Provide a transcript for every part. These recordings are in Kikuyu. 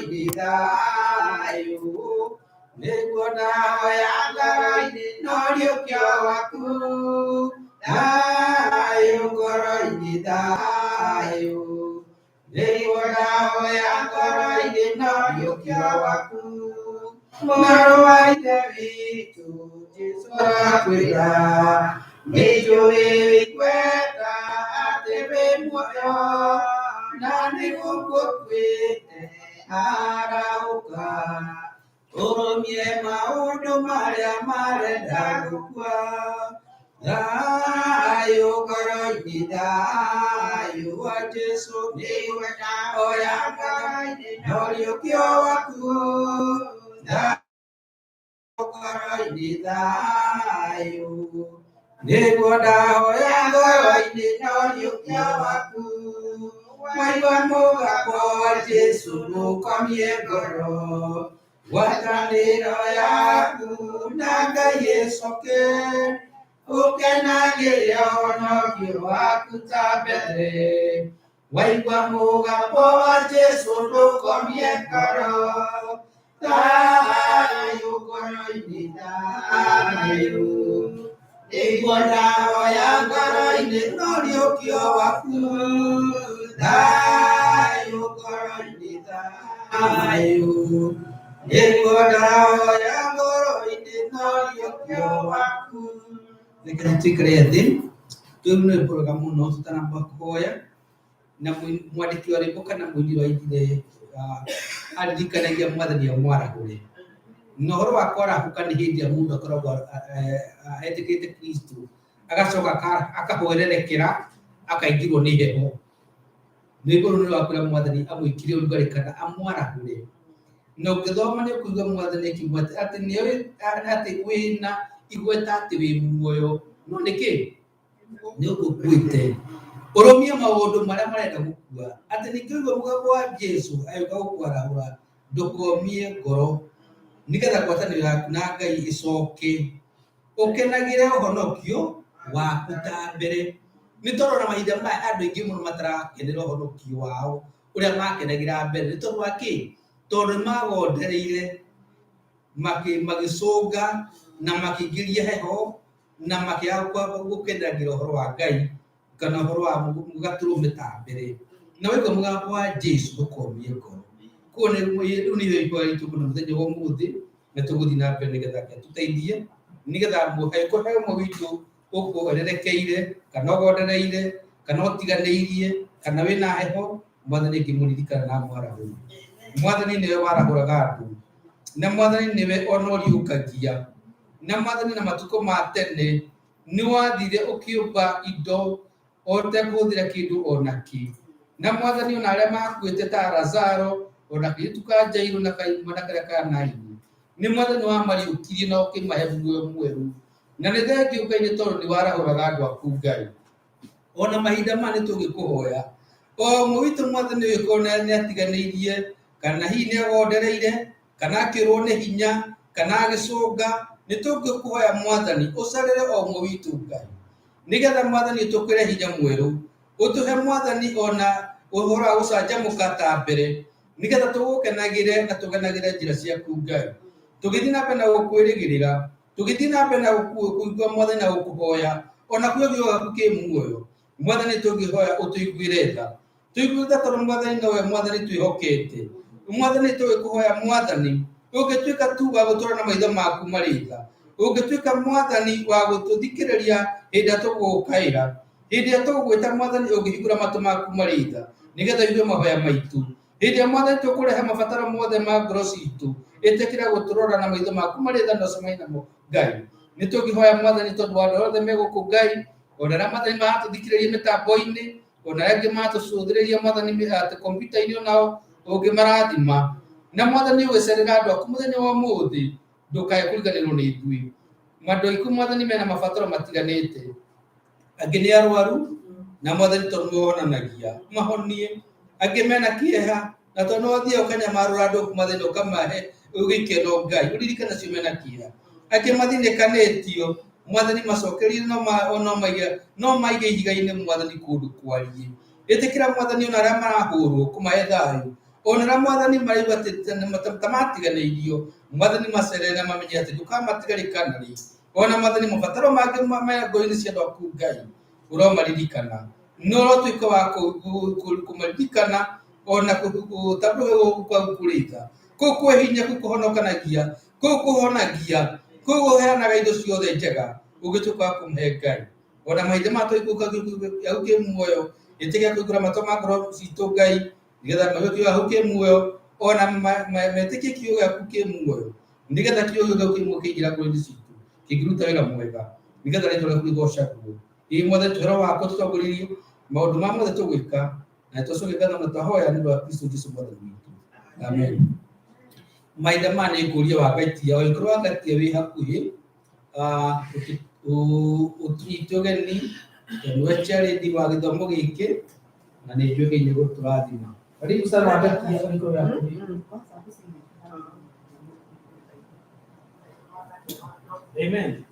ngoro-inĩ thayũ, nĩguo ndahoya ngoro-inĩ no ũriũkio waku. Thayũ ngoro-inĩ thayũ, nĩguo ndahoya ngoro-inĩ no ũriũkio waku. Mũrũ wa Ithe witũ Jesũ arakwĩra, nĩnjũĩ wĩigweta atĩ wĩ muoyo, na nĩgũkũ ũkuĩte arahũka. Ũrũmie maũndũ marĩa marenda gũkua. Thayũ ngoro-inĩ thayũ wa Jesũ nĩguo ndahoya ngoro-inĩ na ũriũkio waku. Thayũ ngoro-inĩ thayũ nĩguo ndahoya ngoro-inĩ na ũriũkio waku. Waigua mũgambo wa Jesũ ndũkomie ngoro. Ngwatanĩro yaku na Ngai ĩcoke, ũkenagĩre ũhonokio waku ta mbere. Waigua mũgambo wa Jesũ ndũkomie ngoro, thayũ ngoro-inĩ thayũ. Nĩguo ndahoya ngoro-inĩ no ũriũkio waku, thayũ ngoro-inĩ thayũ. Nĩguo ndahoya ngoro-inĩ no ũriũkio waku. Reke tũikare thĩ, tũigue rwĩmbo rwega mũno tũtanamba kũhoya, na mwandĩki wa rwĩmbo kana mũini waigire aririkanagia mwathani amwarahũre. Na ũhoro wa kwarahũka nĩ hĩndĩ ĩrĩa mũndũ akoragwo etĩkĩrĩte Kristo, agacoka akahwererekera, akaingĩrwo nĩ heho. Rwĩmbo rũrũ nĩ rwa kwĩra mwathani amwĩkĩre ũrugarĩ kana amwarahũre. Na ũngĩthoma nĩ ũkũigua mwathani akiuga atĩ nĩoĩ atĩ wĩna igweta atĩ wĩ muoyo, no nĩkĩ? Nĩ ũkuĩte. Ũrũmie maũndũ marĩa marenda gũkua, atĩ ningĩ ũigua mũgambo wa Jesu agĩũka gũkwarahũra, ndũkomie ngoro, nĩgetha ngwatanĩro yaku na Ngai ĩcoke. Ũkenagĩre ũhonokio waku ta mbere. Nĩ tondũ ona mahinda maya andũ aingĩ mũno matarakenera ũhonokio wao ũrĩa makenagĩra mbere. Nĩ tondũ wa kĩ? Tondũ nĩ magondereire, magĩcũnga na makĩingĩria heho na makĩaga gũkenagĩra ũhoro wa Ngai kana ũhoro wa gatũrũme ta mbere. Na waigua mũgambo wa Jesu ndũkomie ngoro. Koguo rĩu nĩrĩo ihoya ritũ mũno mũthenya wa ũmũthĩ, na tũgũthiĩ na mbere nĩgetha Ngai atũteithie, nĩgetha angĩkorwo he ũmwe witũ ũkũhwererekeire, kana ũgondereire, kana ũtiganĩirie, kana wĩna heho, Mwathani angĩmũririkana na amwarahũre. Mwathani nĩwe warahũraga andũ, na Mwathani nĩwe ona ũriũkagia, na Mwathani na matukũ ma tene nĩ wathire ũkĩũmba indo ũtekũhũthĩra kĩndũ o na kĩ. Na Mwathani ona arĩa makuĩte ta Lazaro, ona kairĩtu ka Jairũ na kamwana karĩa ka Naini, nĩ Mwathani wamariũkirie na ũkĩmahe muoyo mwerũ. Na nĩ thengiũ Ngai nĩ tondũ nĩ warahũraga andũ aku Ngai. Ona mahinda maya nĩ tũngĩkũhoya, o ũmwe witũ Mwathani ũngĩkorwo nĩ atiganĩirie, kana hihi nĩ agondereire, kana akĩũrwo nĩ hinya, kana agĩcũnga, nĩ tũngĩkũhoya Mwathani ũcarĩre o ũmwe witũ Ngai. Nĩgetha Mwathani ũtũkĩre hinya mwerũ, ũtũhe Mwathani ona ũhoro wa gũcanjamũka ta mbere, nĩgetha tũgũkenagĩre na tũgenagĩre njĩra ciaku Ngai. Tũgĩthiĩ na mbere na gũkwĩrĩgĩrĩra, tũgĩthiĩ na mbere na gũkũigua Mwathani na gũkũhoya, ona kũigua kiugo gĩaku kĩ muoyo, Mwathani tũngĩhoya ũtũiguĩre tha. Tũiguĩre tha tondũ Mwathani nowe Mwathani twĩhokete. Mwathani tũgĩkũhoya Mwathani, ũngĩtuĩka tu wa gũtũra na maitho maku marĩ tha, ũngĩtuĩka Mwathani wa gũtũthikĩrĩria hĩndĩ ĩrĩa tũgũgũkaĩra, hĩndĩ ĩrĩa tũgũgwĩta Mwathani ũngĩhingũra matũ maku marĩ tha, nĩgetha ũigue mahoya maitũ. Hĩndĩ ĩrĩa Mwathani tũkũrehe mabataro mothe ma ngoro citũ, ĩtĩkĩra gũtũrora na maitho maku marĩ tha na ũcemanie namo Ngai. Nĩ tũngĩhoya Mwathani tondũ wa andũ othe me gũkũ Ngai, ona arĩa Mwathani maratũthikĩrĩria mĩtambo-inĩ, ona arĩa angĩ maratũcũthĩrĩria Mwathani atĩ kompiuta-inĩ onao ũngĩmarathima. Na Mwathani ũgĩcerera andũ aku mũthenya wa ũmũthĩ, ndũkae kũriganĩrwo nĩ ithuĩ. Andũ aiku Mwathani mena mabataro matiganĩte. Angĩ nĩ arwaru, na Mwathani tondũ nĩwe wonanagia, mahonie. Angĩ mena kĩeha, na tondũ nĩwe ũthiaga ũkanyamarũra andũ aku Mwathani ũkamahe gĩkeno Ngai, ũririkane acio mena kĩeha. Angĩ mathinĩkanĩtio, Mwathani macokerie no maige ihiga-inĩ Mwathani kũndũ kwariĩ. Ĩtĩkĩra Mwathani ona arĩa marahũrwo kũmahe thayũ. Ona na Mwathani maraigua atĩ ta matiganĩirio, Mwathani macerere na mamenye atĩ ndũkamatigarĩkana rĩ. Ona Mwathani mabataro mangĩ ma ngoro-inĩ cia andũ aku Ngai ũromaririkana. No ũrotuĩka wa kũmaririkana ona gũtambũrũka guoko kwaku kũrĩ tha. Kũu kwĩ hinya, kũu kũhonokanagia, kũu kũhonagia, kũu kũheanaga indo ciothe njega, ũngĩtuĩka wa kũmũhe Ngai. Ona mahinda maya twaikũrũka gĩaku kĩ muoyo, ĩtĩkĩra kũhingũra matũ ma ngoro citũ Ngai, nĩgetha maigue kiugo gĩaku kĩ muoyo, ona metĩkie kiugo gĩaku kĩ muoyo, nĩgetha kiugo gĩaku kĩ muoyo kĩingĩra ngoro-inĩ citũ, kĩngĩruta wĩra mwega, nĩgetha rĩtwa rĩaku rĩgocagwo. Ĩĩ Mwathani, tũhe Roho waku tũtongorerie maũndũ ma mothe tũgwĩka, na tũcoke ngatho na twahoya nĩ ũndũ wa Kristo Jesu Mwathani witũ. Amen. Mahinda maya nĩ ngũria wangaitia, ũngĩkorwo wangaitia wĩ hakuhĩ, ũtũnyite ũgeni, tondũ nĩwe chairlady wa gĩthomo gĩkĩ, na nĩ njũĩ Ngai nĩ egũtũrathima. Karibu sana wangaitia, ũngĩkorwo wĩ hakuhĩ. Amen.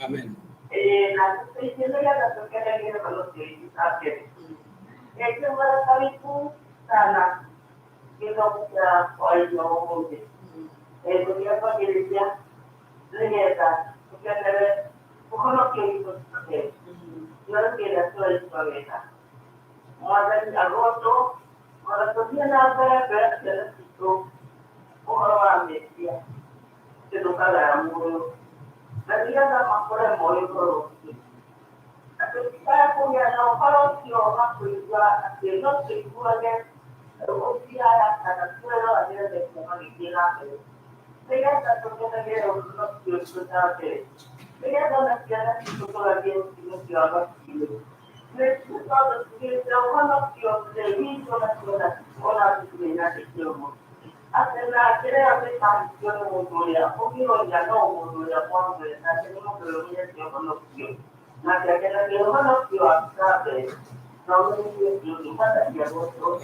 Amen. Amen.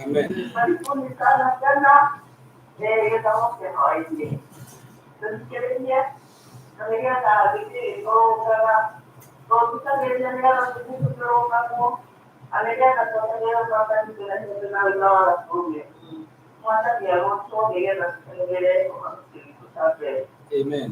Amen. Amen.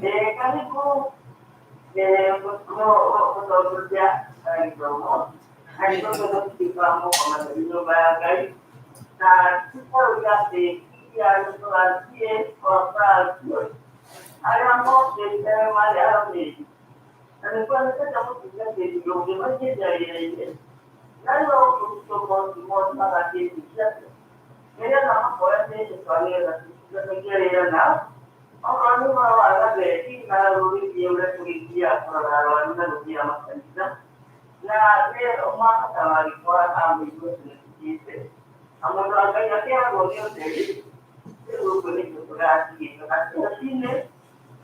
Na nĩguo nĩkenda mũtungatĩri ũngĩmaingĩria wĩra-inĩ, na rĩu egũtũmothi magatĩithia atĩa? Nĩgetha makoya mĩĩhĩtwa nĩgetha tũtungatagie wĩra nao. Okorwo nĩ ũhoro wa gatheti na rũrĩrĩ ũrĩa tũgĩthiaga kũrora arwaru na gũthiaga makanitha, na nĩ mabata mangĩkorwo amũigua atĩ nĩtũthiĩte. Na mũndũ wa Ngai akĩragwo nĩ ũtheri, rĩu ũguo nĩguo tũgathiĩ tũgathiĩ rũcinĩ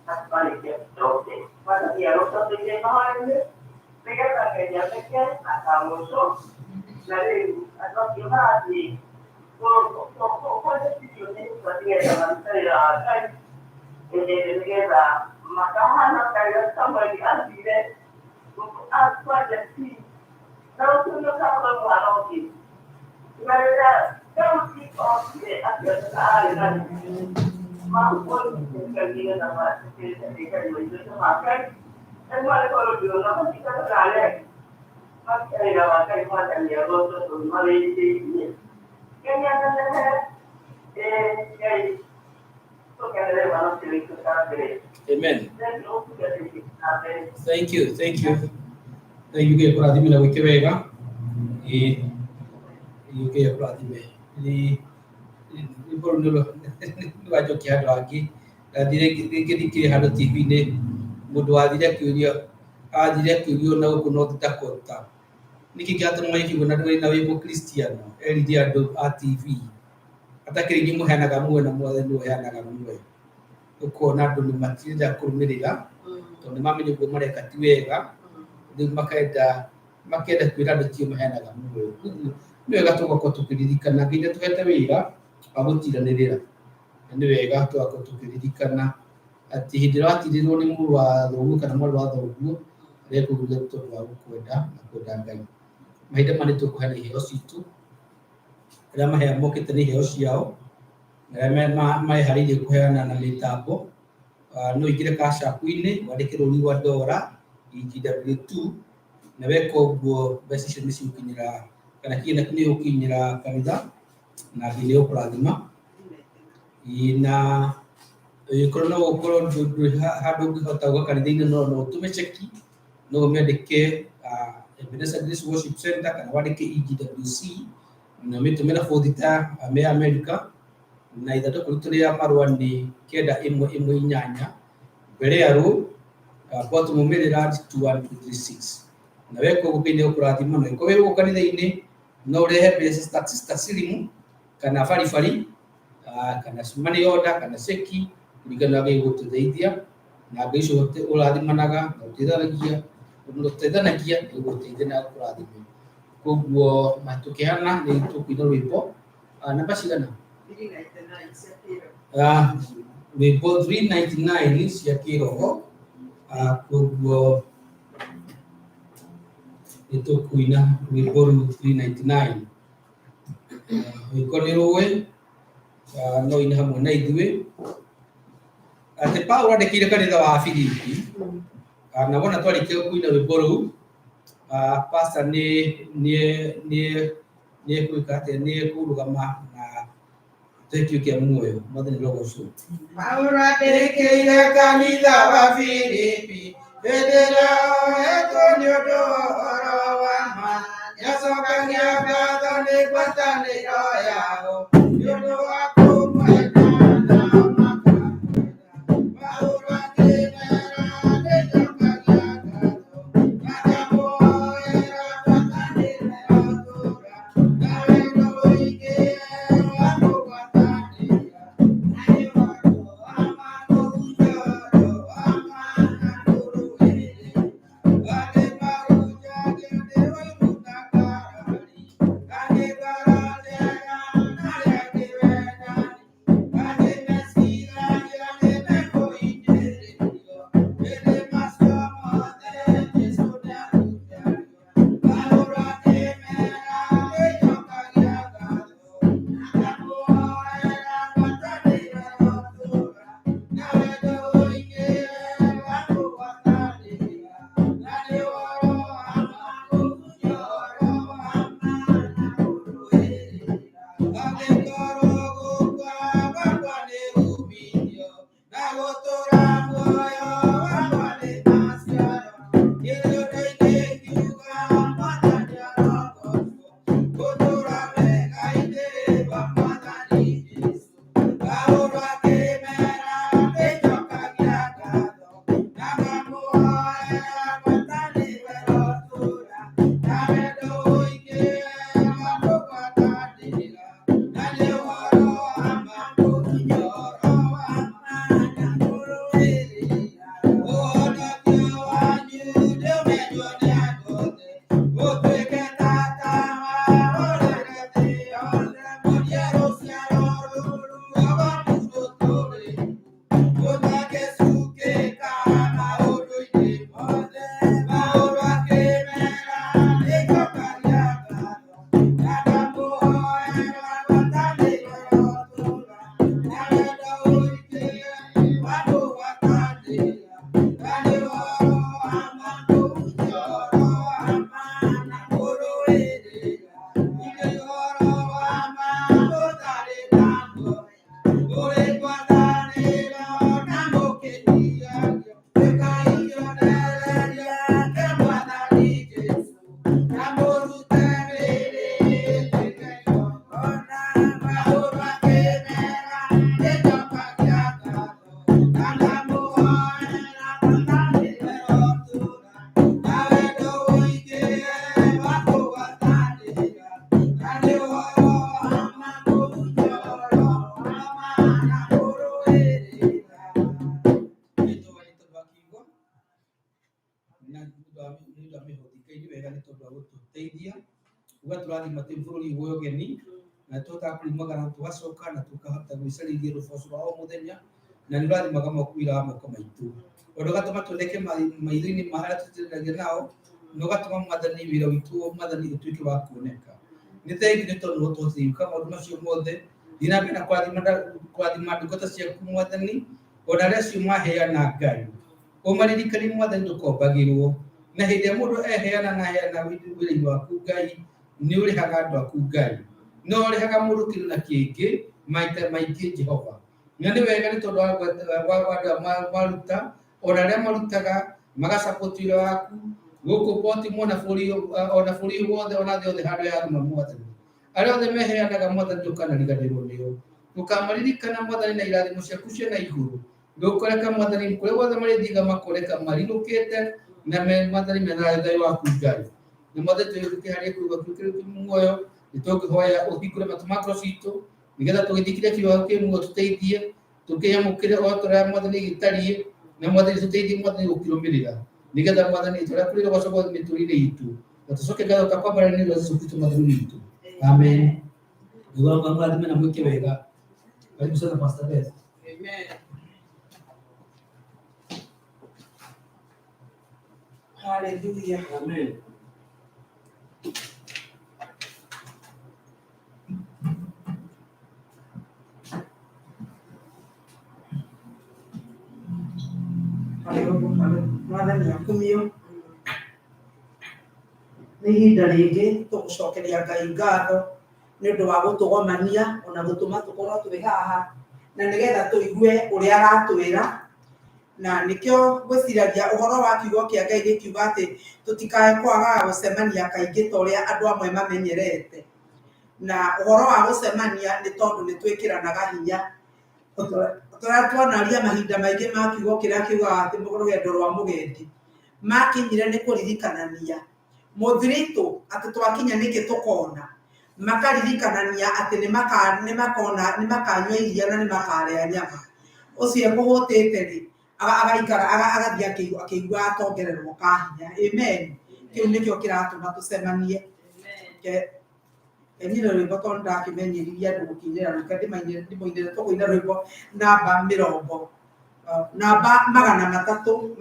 na tũkarĩkia tũcoke. Mwathani arũcoketie mahoya-inĩ nĩgetha Ngai ameke akagocwo. Na rĩu andũ acio marathiĩ kwandĩkithio mĩhĩtwa nĩgetha marute wĩra wa Ngai, nĩgetha makahana ta ũrĩa Samueli athire kwa Jesii na gũtuĩka mwana ũngĩ. Na rĩrĩa Daudi okire akĩoneka arĩ na riri, mamũnyitĩte nĩgetha mathikĩrĩrie Ngai maitho-inĩ ma Ngai. Rĩu marĩkorwo ndĩrona matikana na arĩa angĩ maruta wĩra wa Ngai Mwathani agocwo tondũ mawĩrĩtie. Ngai anenehe, Ngai tũkenere mwana ũcio witũ ta mbere. Amen. Thank you, ũtungatĩri na mbere. Thank you, thank you. Thank you Ngai akũrathime na gwĩke wega. Ĩĩ Ngai akũrathime. Nĩ rwĩmbo rũu nĩ rwanjokia handũ hangĩ. Ndathire ngĩthikĩrĩria handũ TV-inĩ mũndũ wathire akĩũria athire akĩũrio na gũkũ North Dakota nĩkĩ kĩratũma wĩkĩgwo na ndũrĩ na wĩ mũkristiano erire andũ a TV atakĩrĩ inyuĩ mũheanaga muoyo na mwathani nĩwe ũheanaga muoyo. Ũkona andũ nĩ matirenda kũrũmĩrĩra tondũ nĩ mamenya ũguo mareka ti wega rĩu makenda makenda kwĩra andũ tio maheanaga muoyo. Koguo nĩ wega tũgakorwo tũkĩririkana Ngai nĩatũhete wĩra wa gũtiranĩrĩra na nĩ wega tũgakorwo tũkĩririkana atĩ hĩndĩ ĩrĩa watirĩrwo nĩ mũrũ wa thoguo kana mwarĩ wa thoguo arekũruga tondũ wa gũkwenda na kwenda Ngai. Mahinda maya nĩ tũkũheana iheo citũ, arĩa mokĩte na iheo ciao, na arĩa meharĩirie kũheana na mĩtambo. No ũingĩre Cash App-inĩ wandĩke rũri rwa ndora EGW2 na weka ũguo mbeca icio nĩ cigũkinyĩra kana kĩgĩna kĩu nĩ gĩgũkinyĩra kanitha na Ngai nĩ egũkũrathima. Ĩĩ na ĩngĩkorwo no ũkorwo ndũrĩ handũ ũngĩhota gũka kanitha-inĩ no ũtũme ceki, no ũmĩandĩke Ebenezer Grace Worship Center kana wandĩke EGWC na ũmĩtũme na bothita ya America na ithandũkũ ritũ rĩa marũa nĩ kenda ĩmwe ĩmwe inyanya Berea Road, Baltimore Maryland 21236. Na weka ũguo Ngai nĩ egũkũrathima na ũngĩkorwo wĩ gũkũ kanitha-inĩ no ũrehe mbeca taslimu kana baribari kana money order kana ceki kũringana na Ngai gũtũteithia na Ngai ũcio ũrathimanaga na ũteithanagia ũteithanagia nĩ ũgũteithia na ũkũrathime. Koguo tũkĩheana nĩ tũkũina rwĩmbo namba cigana? Rwĩmbo 399 cia kĩroho. Koguo nĩ tũkũina rwĩmbo rũu 399. Rwĩmbo nĩ rũĩ no ine hamwe na ithuĩ atĩ Paulo andĩkĩire kanitha wa Filipi na wona twarĩkia kũina rwĩmbo rũu pastor nĩ nĩ nĩ nĩ egwĩka atĩa nĩ ekũrũgama na tũhe kĩa muoyo mwathani rogocwo. Paulo andĩkĩire kanitha wa Filipi hĩndĩ ĩrĩa ohetwo nĩ ũndũ wa ũhoro wa ma nĩacokagia ngatho nĩ ngwatanĩro yao nĩ ũndũ wa kũmwenda nao makamwenda. Paulo akĩmera nĩnjokagia ngatho ngakamuhoera ngwatanĩro yotũra na wendo mũingĩ wa kũgwatanĩra na nĩ ũhoro wa ma kũhunjia ũhoro wa ma na kũrũĩrĩra. Tugacoka na tukahota gwicarithia rũboco rwa o mũthenya na nĩ ũrathimaga wĩra wa moko maitũ ũndũ ũgatũma tuoneke maitho-inĩ ma arĩa tũtindanagia nao na ũgatũma mwathani wĩra witũ mwathani ũtuĩke wa kuoneka. Nĩ thengiũ nĩ tondũ ũtũhotithia gwĩka maũndũ macio mothe. Thiĩ na mbere na kũrathima ndungata ciaku mwathani ona arĩa acio maheana Ngai ũmaririkanie mwathani ndũkombagĩrwo na hĩndĩ ĩrĩa mũndũ eheana na aheana wĩra-inĩ waku Ngai nĩ ũrĩhaga andũ aku Ngai no ũrĩhaga mũndũ kĩndũ na kĩngĩ maita maingĩ Jehova na nĩ wega nĩ tondũ wa andũ aya maruta ona arĩa marutaga magasupport wĩra waku gũkũ Baltimore na bũrũri ona bũrũri wothe ona thĩ yothe handũ yaruma mwathani arĩa othe meheanaga mwathani ndũkanariganĩrwo nĩo ndũkamaririkana mwathani na irathimo ciaku cia na igũrũ ndũkũreka mwathani kũrĩa guothe marĩthiaga makoreka marirũkĩte na mwathani mena thayũ waku Ngai na mwathani tũgĩkĩharĩa kiugo kĩu kĩrĩ muoyo nĩ tũngĩhoya ũhingũre matũ ma ngoro citũ nĩgetha tũgĩthikĩre kiugo kĩ muoyo tũteithie tũkĩamũkĩre o ta ũrĩa mwathani gĩtariĩ na mwathani tũteithie mwathani gũkĩrũmĩrĩra nĩgetha mwathani tũrĩa kũrĩ rũgoco mĩtũrĩre itũ na tũcoke ngatho ta kwambara nĩ Jesũ Kristo mwathani witũ. Amen. Nĩguo mũrathime na mwĩke wega. Karibu sana Pastor Beth. Amen. Hallelujah. Amen. Mwathani akumio nĩ ihinda rĩngĩ tũgũcokeria Ngai ngatho nĩ ũndũ wa gũtũgomania ona gũtũma tũkorwo twĩ haha na nĩgetha tũigue ũrĩa aratwĩra na nĩkĩo ngwĩciragia ũhoro wa kiugo kĩa Ngai gĩkiuga atĩ tũtikae kwagaga gũcemania kaingĩ ta ũrĩa andũ amwe mamenyerete na ũhoro wa gũcemania nĩ tondũ nĩ twĩkĩranaga hinya tũrĩa twanaria mahinda maingĩ ma kiugo kĩrĩa kiugaga atĩ rũgendo rwa mũgendi makinyire nĩ kũririkanania mũthiritũ atĩ twakinya nĩkĩ tũkona makaririkanania atĩ nĩ makanyua iria na nĩ makarĩa nyama ũcio ekũhũtĩte rĩ agaikara agathiĩ akĩiguaga atongererwo kahinya. Amen. Kĩu nĩkĩo kĩratũma tũcemanie. Nyine rwĩmbo tondũ ndakĩmenyeririe andũ gũkĩinĩra rũka ndĩmoinĩre tũkũina rwĩmbo namba mĩrongo namba 327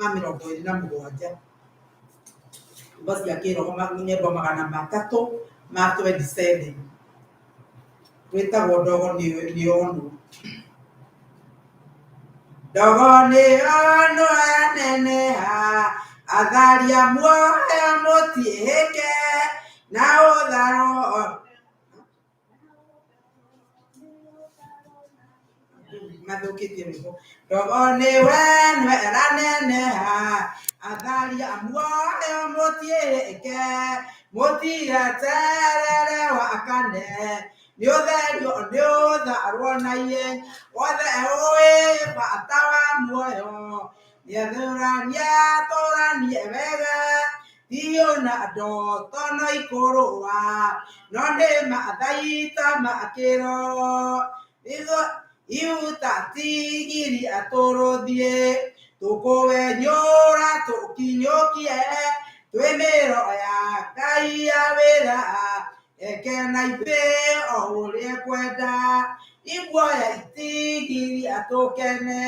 nyĩmbo cia kĩroho nyĩmbo 327 rwĩtagwo ndogo nĩ onwo. Ndogo nĩ onwo yaneneha atharia muoyo mũtiĩhĩke na ũtharwo mathũkĩtie rwĩmbo. Ndogo nĩ wenwe ĩraneneha atharia muoyo mũtiĩhĩke mũtigeterere wakane nĩ ũtherio nĩ ũtharwo na ihenya wothe ũĩ bata wa muoyo nĩethũranie tũranie wega tiũ na ndoto no ikũrũa no nĩ mathaita makĩro iuta tigiri atũrũthiĩ tũkũwenyũra tũkinyũkie Twĩ mĩro ya Ngai ya wĩra, eke na ithuĩ o ũrĩa ekwenda. Iguoya itigiria tũkene,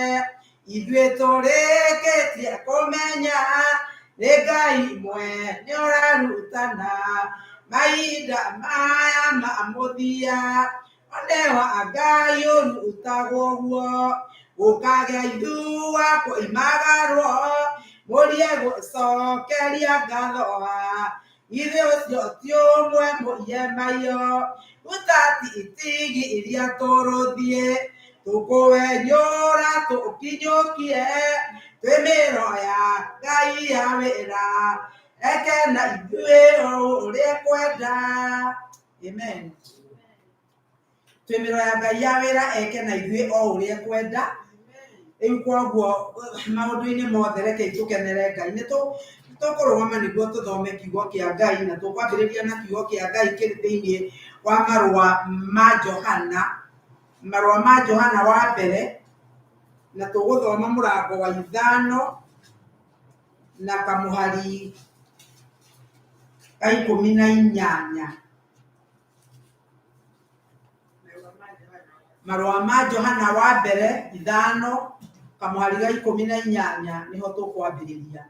ithuĩ tũrĩkĩtie kũmenya nĩ Ngai mwene ũrarutana mahinda maya ma mũthia. One wa Ngai ũrutagwo guo, gũkagĩa ithua kũimagarwo, mũrie gũcokeria ngatho. Ithe ũcio ti ũmwe mũiye maiyo, utati itigi iria tũrũthiĩ, tũkũwenyũra tũkinyũkie, twĩ mĩro ya Ngai ya wĩra, eke na ithuĩ o ũrĩa ekwenda. Amen. Twĩ mĩro ya Ngai ya wĩra, eke na ithuĩ o ũrĩa ekwenda. Rĩu koguo maũndũ-inĩ mothe rekei tũkenere Ngai. Nĩ tũkũrũgama nĩguo tũthome kiugo kĩa Ngai, na tũkwambĩrĩria na kiugo kĩa Ngai kĩrĩ thĩinĩ wa marũa ma Johana, marũa ma Johana wa mbere, na tũgũthoma mũrango wa 5 na kamũhari ka 18. Marũa ma Johana wa mbere 5 kamũhari ga 18 nĩho tũkwambĩrĩria.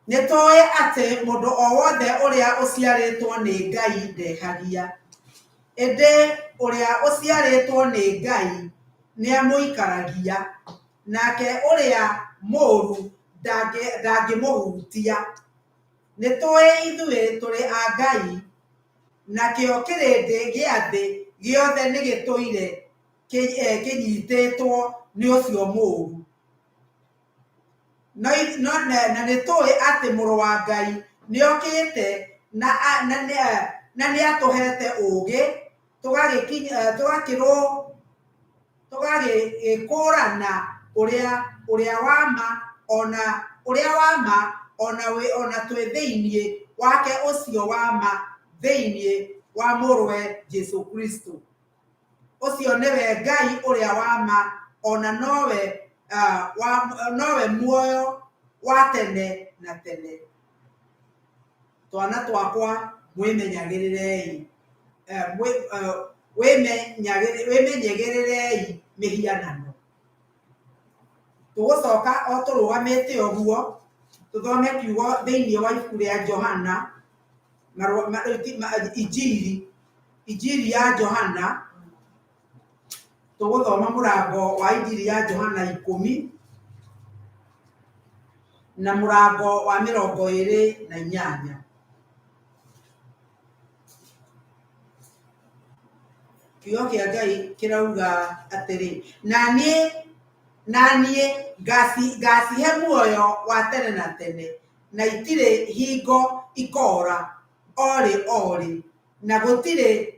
Nĩ tũĩ atĩ mũndũ o wothe ũrĩa ũciarĩtwo nĩ Ngai ndehagia, ĩndĩ ũrĩa ũciarĩtwo nĩ Ngai nĩamũikaragia, nake ũrĩa mũũru ndangĩmũhutia. Nĩ tũĩ ithuĩ tũrĩ a Ngai, nakĩo kĩrĩndĩ gĩa thĩ gĩothe nĩ gĩtũire kĩnyitĩtwo nĩ ũcio mũũru. Na nĩ tũĩ atĩ Mũrũ wa Ngai nĩokĩte na nĩatũhete ũũgĩ, tũgagĩkũũrana ũrĩa wa ma, ona ũrĩa wa ma, ona twĩ thĩinĩ wake ũcio wa ma, thĩinĩ wa Mũrũwe Jesũ Kristo. Ũcio nĩwe Ngai ũrĩa wa ma, ona nowe muoyo wa tene na tene. Twana twakwa mwĩmenyagĩrĩrei, wĩmenyagĩrĩrei mĩhianano. Tũgũcoka o tũrũgamĩte ũguo, tũthome kiugo thĩinĩ wa ibuku rĩa Johana, Injiri, Injiri ya Johana, tũgũthoma mũrango wa Injiri ya Johana 10 na mũrango wa 28. Kiugo kĩa Ngai kĩrauga atĩrĩ, na niĩ ngacihe muoyo wa tene na tene, na itirĩ hingo ikora orĩ orĩ, na gũtirĩ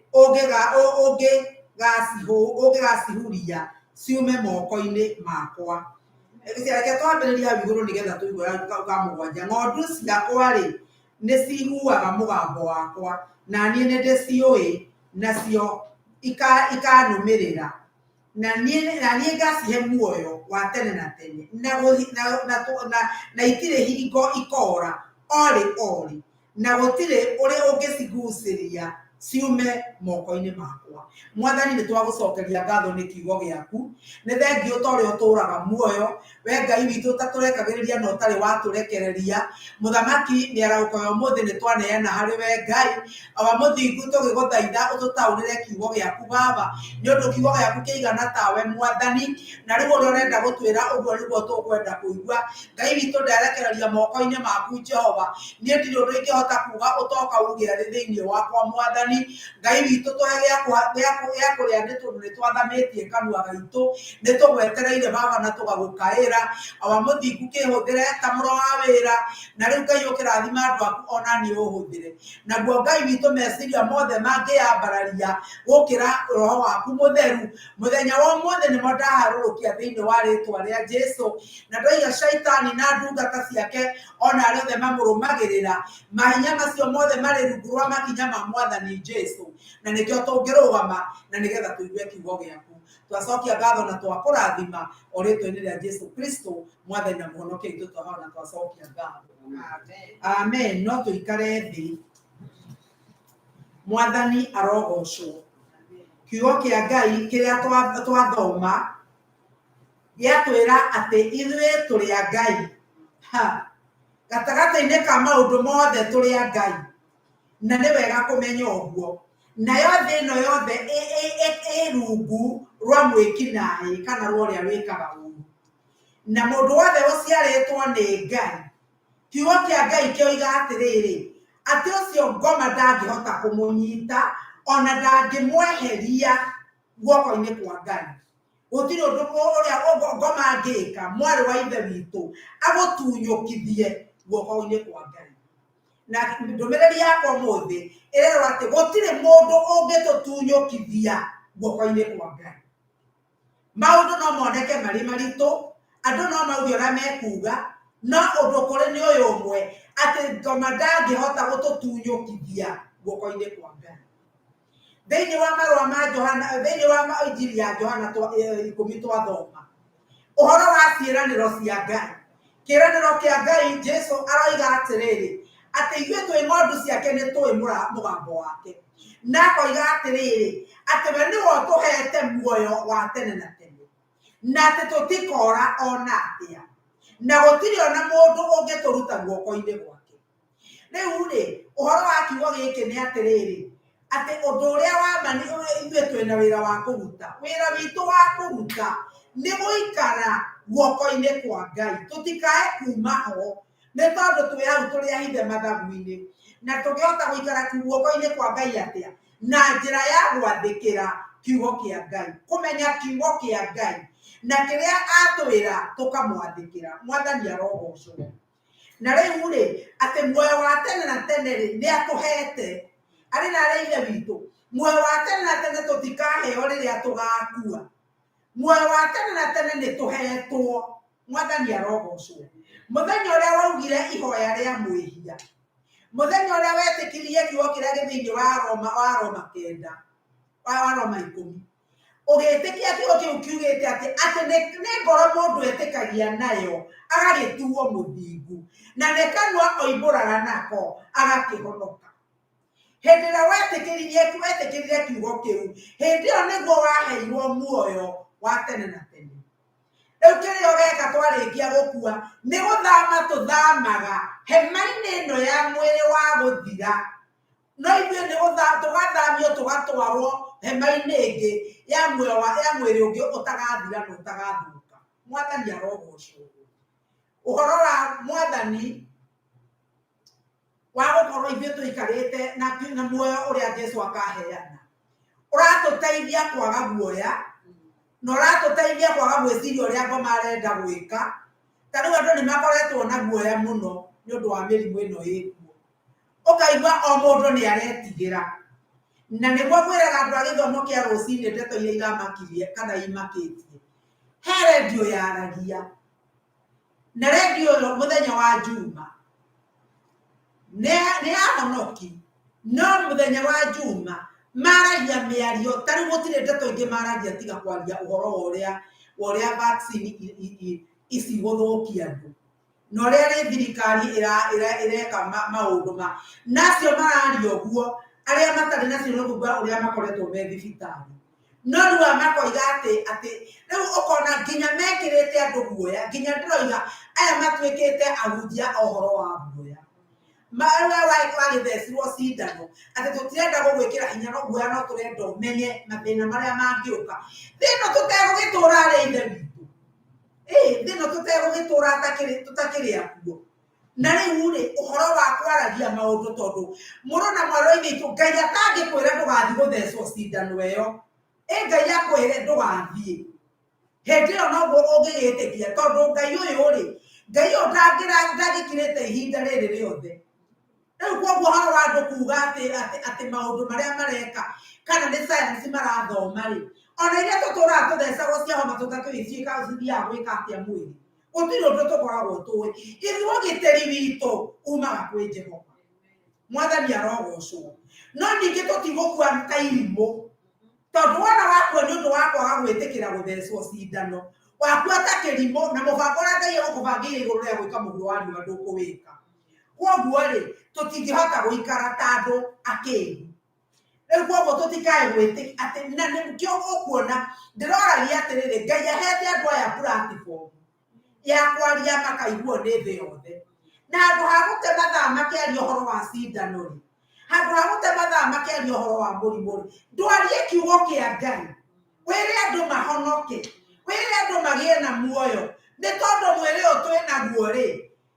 ũngĩgacihuria ciume moko-inĩ makwa. Reke twambĩrĩrie hau igũrũ nĩgetha tũigue ka 7. Ng'ondu ciakwa-rĩ, nĩ ciguaga mũgambo wakwa, na niĩ nĩ ndĩciũĩ, nacio ikanũmĩrĩra. Na niĩ ngacihe muoyo wa tene na tene, na itirĩ hingo ikora orĩ orĩ, na gũtirĩ ũrĩ ũngĩcigucĩria ciume moko-inĩ makwa. Mwathani, nĩ twagũcokeria ngatho nĩ kiugo gĩaku. Nĩ thengiũ ta ũrĩa ũtũũraga muoyo. We Ngai witũ ũtatũrekagĩrĩria na ũtarĩ watũrekereria. Mũthamaki, mĩarahũko ya ũmũthĩ nĩ twaneana harĩ we Ngai. Awa mũthingu, tũgĩgũthaitha ũtũtaũrĩre kiugo gĩaku Baba, nĩ ũndũ kiugo gĩaku kĩigana tawe Mwathani, na rĩu ũrĩa ũrenda gũtwĩra ũguo nĩguo tũkwenda kũigua. Ngai witũ, nderekereria moko-inĩ maku Jehova. Niĩ ndirĩ ũndũ ingĩhota kuga ũtoka uge arĩ thĩinĩ wakwa Mwathani. Ngai witũ, tũhe gĩa kũrĩa nĩ tondũ nĩ twathamĩtie kanua gaitũ, nĩ tũgwetereire Baba na tũgagũkaĩra. Awa mũthingu, kĩhũthĩre ta mũro wa wĩra, na rĩu Ngai ũkĩrathima andũ aku ona niĩ ũhũthĩre. Naguo Ngai witũ, meciria mothe mangĩyambararia gũkĩra roho waku mũtheru, mũthenya wa ũmũthĩ nĩmo ndaharũrũkia thĩinĩ wa rĩtwa rĩa Jesu. Na ndoiga Shaitani na ndungata ciake ona arĩa othe mamũrũmagĩrĩra, mahinya macio mothe marĩ rungu rwa makinya ma Mwathani Jesu, na nĩkĩo tũngĩrũgama na nĩgetha tũigue kiugo gĩaku. Twacokia ngatho na twakũrathima o rĩtwa-inĩ rĩa Jesu Kristo mwathani na mũhonokia witũ, twahoya na twacokia ngatho. Amen. No tũikare thĩ. Mwathani arogocwo. Kiugo kĩa Ngai kĩrĩa twathoma gĩatwĩra atĩ ithuĩ tũrĩ a Ngai. Ha, gatagatĩ-inĩ ka maũndũ mothe tũrĩ a Ngai, na nĩ wega kũmenya ũguo. Nayo thĩ ĩno yothe ĩ rungu rwa mwĩkinaĩ kana rwa ũrĩa wĩkaga ũru. Na mũndũ wothe ũciarĩtwo nĩ Ngai, kiugo kĩa Ngai kĩoiga atĩrĩrĩ, atĩ ũcio ngoma ndangĩhota kũmũnyita ona ndangĩmweheria guoko-inĩ kwa Ngai. Gũtirĩ ũndũ ũrĩa ngoma angĩka mwarĩ wa ithe witũ agũtunyũkithie guoko-inĩ kwa Ngai. Na ndũmĩrĩri yakwa ũmũthĩ ĩrerwo atĩ gũtirĩ mũndũ ũngĩtũtunyũkithia guoko-inĩ kwa Ngai. Maũndũ no moneke marĩ maritũ, andũ no mauge ũrĩa mekuga, no ũndũ kũrĩ nĩ ũyũ ũmwe, atĩ ngoma ndangĩhota gũtũtunyũkithia guoko-inĩ kwa Ngai. Thĩinĩ wa marũa ma Johana, thĩinĩ wa Injiri ya Johana 10 twathoma ũhoro wa ciĩranĩro cia Ngai. Kĩĩranĩro kĩa Ngai, Jesu aroiga atĩrĩrĩ, atĩ ithuĩ twĩ ng'ondu ciake nĩ tũĩ mũgambo wake. Na akoiga atĩrĩrĩ, atĩ we nĩwe ũtũhete muoyo wa tene na tene, na atĩ tũtikora ona atĩa, na gũtirĩ ona mũndũ ũngĩtũruta guoko-inĩ gwake. Rĩu rĩ, ũhoro wa kiugo gĩkĩ nĩ atĩrĩrĩ, atĩ ũndũ ũrĩa wa ma nĩ ithuĩ twĩna wĩra wa kũruta. Wĩra witũ wa kũruta nĩ gũikara guoko-inĩ kwa Ngai, tũtikae kuma ho, nĩ tondũ twĩ hau tũrĩ ahithe mathagu-inĩ. Na tũngĩhota gũikara guoko-inĩ kwa Ngai atĩa? Na njĩra ya gwathĩkĩra kiugo kĩa Ngai, kũmenya kiugo kĩa Ngai, na kĩrĩa atwĩra tũkamwathĩkĩra. Mwathani arogocwo. Na rĩu rĩ, atĩ muoyo wa tene na tene rĩ, nĩ atũhete. Arĩ na arĩa ithe witũ, muoyo wa tene na tene tũtikaheo rĩrĩa tũgakua. Muoyo wa tene na tene nĩ tũhetwo. Mwathani arogocwo. Mũthenya ũrĩa waugire ihoya rĩa mwĩhia, mũthenya ũrĩa wetĩkirie kiugo kĩrĩa gĩ thĩinĩ wa Roma, wa Roma 9, wa Roma 10, ũgĩtĩkia kiugo kĩu kiugĩte atĩ atĩ nĩ ngoro mũndũ etĩkagia nayo agagĩtuo mũthingu, na nĩ kanua oimbũraga nako agakĩhonoka. Hĩndĩ ĩrĩa wetĩkĩrire kiugo kĩu, hĩndĩ ĩyo nĩguo waheirwo muoyo wa tene na tene. Rĩu kĩrĩa ũgeka twarĩkia gũkua nĩ gũthama tũthamaga hema-inĩ ĩno ya mwĩrĩ wa gũthira, no ithuĩ nĩ tũgathamio tũgatwarwo hema-inĩ ĩngĩ ya muoyo wa, ya mwĩrĩ ũngĩ ũtagathira na ũtagathũka. Mwathani arogocwo. Ũhoro wa mwathani wa gũkorwo ithuĩ tũikarĩte na muoyo ũrĩa Jesu akaheana ũratũteithia kwaga guoya, na ũratũteithia kwaga gwĩciria ũrĩa ngoma arenda gwĩka. Ta rĩu andũ nĩ makoretwo na guoya mũno nĩ ũndũ wa mĩrimũ ĩno ĩkuo. Ũkaigua o mũndũ nĩ aretigĩra. Na nĩguo ngwĩraga andũ a gĩthomo kĩa rũcinĩ ndeto iria iramakirie kana imakĩtie. He rendio yaragia, na rendio ĩyo mũthenya wa Juma nĩ ya honoki, no mũthenya wa Juma maragia mĩario, ta rĩu gũtirĩ ndeto ingĩ maragia tiga kwaria ũhoro wa ũrĩa vaccine ici gũthũkia andũ, na ũrĩa rĩ thirikari ĩreka maũndũ ma, na acio mararia ũguo, arĩa matarĩ nacio nĩ kũigua ũrĩa makoretwo me thibitarĩ. No rĩu aya makoiga atĩ, atĩ rĩu ũkona nginya mekĩrĩte andũ guoya, nginya ndĩroiga aya matuĩkĩte ahunjia a ũhoro wa guoya. Wagĩthecirwo cindano, atĩ tũtirenda gũgwĩkĩra hinya no guoya, no tũrenda ũmenye mathĩna marĩa mangĩũka. Thĩ ĩno tũtegũgĩtũra arĩ ithe witũ. Thĩ ĩno tũtegũgĩtũra tũtakĩrĩ akuo. Na rĩu rĩ, ũhoro wa kwaragia maũndũ, tondũ mũrũ na mwarĩ wa ithe witũ, Ngai atangĩkwĩra ndũgathiĩ gũthecwo cindano ĩyo, ĩ Ngai akwĩre ndũgathiĩ, hĩndĩ ĩyo noguo ũngĩgĩtĩkia, tondũ Ngai ũyũ rĩ, Ngai ũyũ ndangĩkirĩte ihinda rĩrĩ rĩothe. Rĩu koguo ũhoro wa andũ kuga atĩ maũndũ marĩa mareka kana nĩ science marathoma rĩ, ona iria tũtũraga tũthecagwo cia homa tũtakĩũĩ cithiaga gwĩka atĩa mwĩrĩ, gũtirĩ ũndũ tũkoragwo tũĩ. Ithuĩ ũgitĩri witũ umaga kwĩ Jehova. Mwathani arogocwo. No ningĩ tũtigũkua ta irimũ, tondũ wona wakua nĩ ũndũ wa kwaga gwĩtĩkĩra gũthecwo cindano, wakua ta kĩrimũ na mũbango ũrĩa Ngai egũkũbangĩire igũrũ rĩa gwĩka mũhuro wa riũa ndũkũwĩka. Kwoguo rĩ, tũtingĩhota gũikara ta andũ akĩgu. Rĩu kwoguo tũtikae gwĩtĩkia atĩ, na nĩkĩo ũkuona ndĩroragia atĩrĩrĩ, Ngai ahete andũ aya platform ya kwaria makaiguo nĩ thĩ yothe. Na handũ ha gũte mathaa makĩaria ũhoro wa cindano rĩ, handũ ha gũte mathaa makĩaria ũhoro wa mũrimũ rĩ, ndwarie kiugo kĩa Ngai, wĩre andũ mahonoke, wĩre andũ magĩe na muoyo, nĩ tondũ mwĩrĩ ũyũ twĩ naguo rĩ,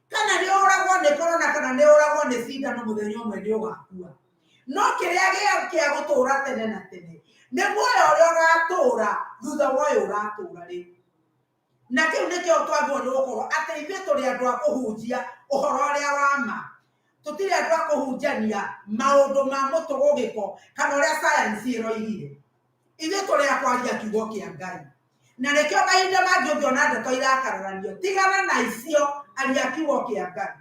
kana nĩ ũragwo nĩ korona kana nĩ ũragwo nĩ cindano, mũthenya ũmwe nĩ ũgakua. No kĩrĩa gĩa gũtũra tene na tene nĩ muoyo ũrĩa ũgatũra thutha wa ũyũ ũratũra rĩu. Na kĩu nĩkĩo twagĩrĩirwo nĩ gũkorwo atĩ ithuĩ tũrĩ andũ a kũhunjia ũhoro ũrĩa wa ma. Tũtirĩ andũ a kũhunjania maũndũ ma mũtũgũgĩko kana ũrĩa science ĩroigire. Ithuĩ tũrĩ a kwaria kiugo kĩa Ngai. Na nĩkĩo mahinda mangĩ ũngĩona ndeto irakararanio, tigana na icio, aria kiugo kĩa Ngai.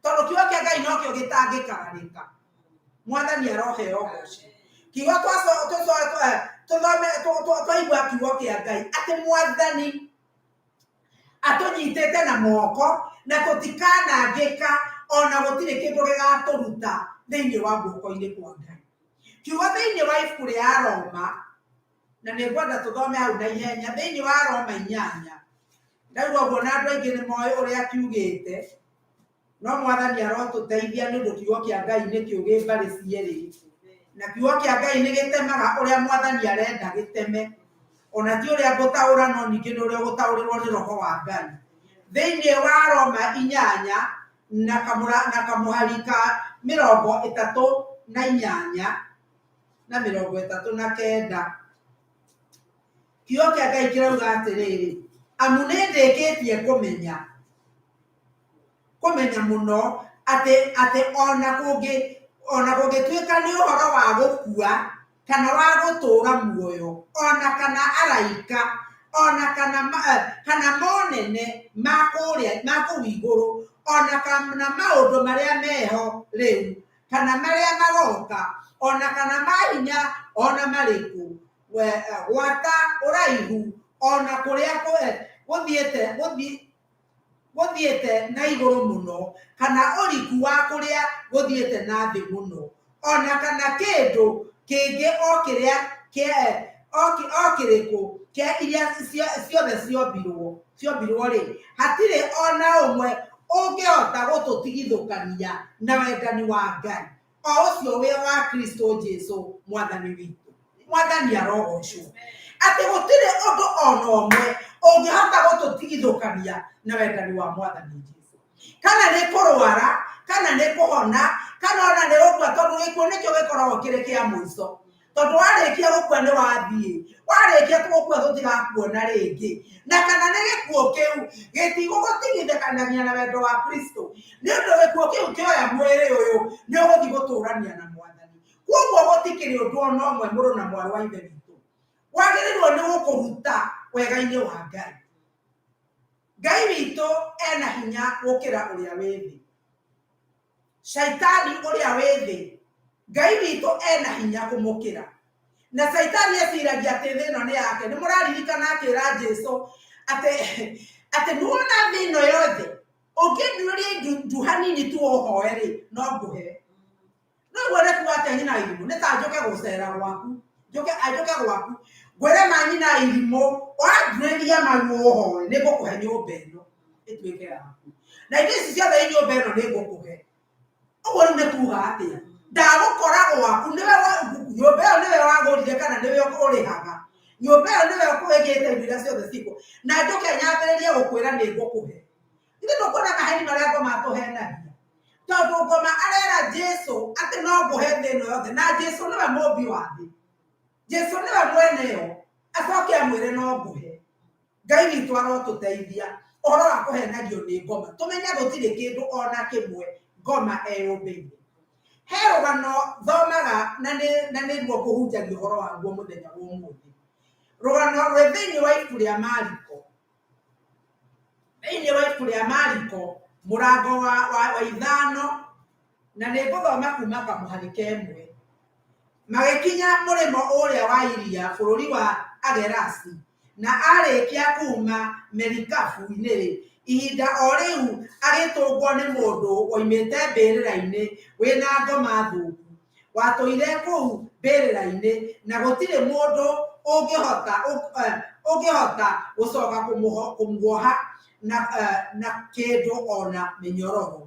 Tondũ kiugo kĩa Ngai nokĩo gĩtangĩkararĩka. Mwathani aroheo ũgoci. Kiugo tũthome twaigua kiugo kĩa Ngai atĩ Mwathani atũnyitĩte na moko na tũtikanangĩka ona gũtirĩ kĩndũ gĩgatũruta thĩinĩ wa guoko-inĩ kwa Ngai. Kiugo thĩinĩ wa ibuku rĩa Roma, na nĩ ngwenda tũthome hau na ihenya, thĩinĩ wa Roma 8, ndaigua ũguo na andũ aingĩ nĩ moĩ ũrĩa kiugĩte, no Mwathani arotũteithia nĩ ũndũ kiugo kĩa Ngai nĩ kĩũgĩ mbarĩ cierĩ. Na kiugo kĩa Ngai nĩ gĩtemaga ũrĩa Mwathani arenda gĩteme, ona ti ũrĩa ngũtaũra no ningĩ nĩ ũrĩa ũgũtaũrĩrwo nĩ Roho wa Ngai. Thĩinĩ wa Roma 8 na kamũhari ka 38 na 39, kiugo kĩa Ngai kĩrauga atĩrĩrĩ, amu nĩ ndĩkĩtie kũmenya kũmenya mũno atĩ atĩ ona kũngĩ ona kũngĩtuĩka nĩ ũhoro wa gũkua kana wa gũtũũra muoyo, ona kana araika, ona kana kana monene ma kũrĩa ma kũu igũrũ, ona kana maũndũ marĩa meho rĩu kana marĩa magoka, ona kana mahinya ona marĩkũ, gwata ũraihu ona kũrĩa gũthiĩte gũthiĩte na igũrũ mũno, kana ũriku wa kũrĩa gũthiĩte na thĩ mũno, ona kana kĩndũ kĩngĩ o kĩrĩa o kĩrĩkũ kĩa iria ciothe ciombirwo rĩ, hatirĩ ona ũmwe ũngĩhota gũtũtigithũkania na wendani wa Ngai, o ũcio wĩ wa Kristo Jesu Mwathani witũ. Mwathani arogocwo. Atĩ gũtirĩ ũndũ ona ũmwe ũngĩhota gũtũtigithũkania na wendani wa Mwathani Jesu. Kana nĩ kũrwara, kana nĩ kũhona, kana ona nĩ gũkua, tondũ gĩkuũ nĩkĩo gĩkoragwo kĩrĩ kĩa mũico. Tondũ warĩkia gũkua nĩ wathiĩ, warĩkia gũkua tũtigakuona rĩngĩ. Na kana nĩ gĩkuũ kĩu gĩtigũgũtigithũkanagia na wendo wa Kristo. Nĩ ũndũ gĩkuũ kĩu kĩoya mwĩrĩ ũyũ, nĩ ũgũthiĩ gũtũrania na Mwathani. Kwoguo gũtikĩrĩ ũndũ ona ũmwe mũrũ na mwarĩ wa Ithe witũ wagĩrĩirwo nĩ gũkũruta wega-inĩ wa Ngai. Ngai witũ ena hinya gũkĩra ũrĩa wĩ thĩ. Shaitani ũrĩa wĩ thĩ, Ngai witũ ena hinya kũmũkĩra. Na Shaitani eciragia atĩ thĩ ĩno nĩ yake. Nĩ mũraririkana akĩra Jesu atĩ atĩ nĩwona thĩ ĩno yothe, ũngĩnduĩria ndu hanini tu ũhoe rĩ, no ngũhe. No ũguo nĩ kuga atĩa nyina irimũ? Nĩ ta njũke gũcera gwaku, njũke anjũke gwaku, ngwĩre ma nyina irimũ, wanduĩria maru ũhoe, nĩ ngũkũhe nyũmba ĩno ĩtuĩke yaku. Na indo ici ciothe i nyũmba ĩno nĩ ngũkũhe. Ũguo rĩu nĩ kuga atĩa? Ndagũkora gwaku, nĩwe nyũmba ĩyo nĩwe wagũrire kana nĩwe ũrĩhaga. Nyũmba ĩyo nĩwe wĩkĩte indo iria ciothe cikuo. Na njũke nyambĩrĩrie gũkwĩra nĩ ngũkũhe. Ithe ndũkuona maheni marĩa ngoma atũhenagia. Tondũ ngoma arera Jesu atĩ no ngũhe thĩ ĩno yothe, na Jesu nĩwe mũmbi wa thĩ. Jesu nĩwe mwene yo, acoke amwĩre no ngũhe. Ngai witũ arotũteithia ũhoro wa kũhenagio nĩ ngoma. Tũmenye gũtirĩ kĩndũ ona kĩmwe ngoma eyũmbĩire. He rũgano thomaga na nĩruo ngũhunjagia ũhoro waguo mũthenya wa ũmũthĩ. Rũgano rwĩ thĩinĩ wa ibuku rĩa Mariko. Thĩinĩ wa ibuku rĩa Mariko mũrango wa 5 Na nĩ ngũthoma kuma kamũhari kemwe. Magĩkinya mũrĩmo ũrĩa wa iria bũrũri wa Agerasi, na arĩkia kuma merikabu-inĩ rĩ, ihinda o rĩu agĩtũngwo nĩ mũndũ woimĩte mbĩrĩra-inĩ wĩna ngoma thũku, watũire kũu mbĩrĩra-inĩ, na gũtirĩ mũndũ ũngĩhota ũngĩhota gũcoka kũmuoha na kĩndũ ona mĩnyororo,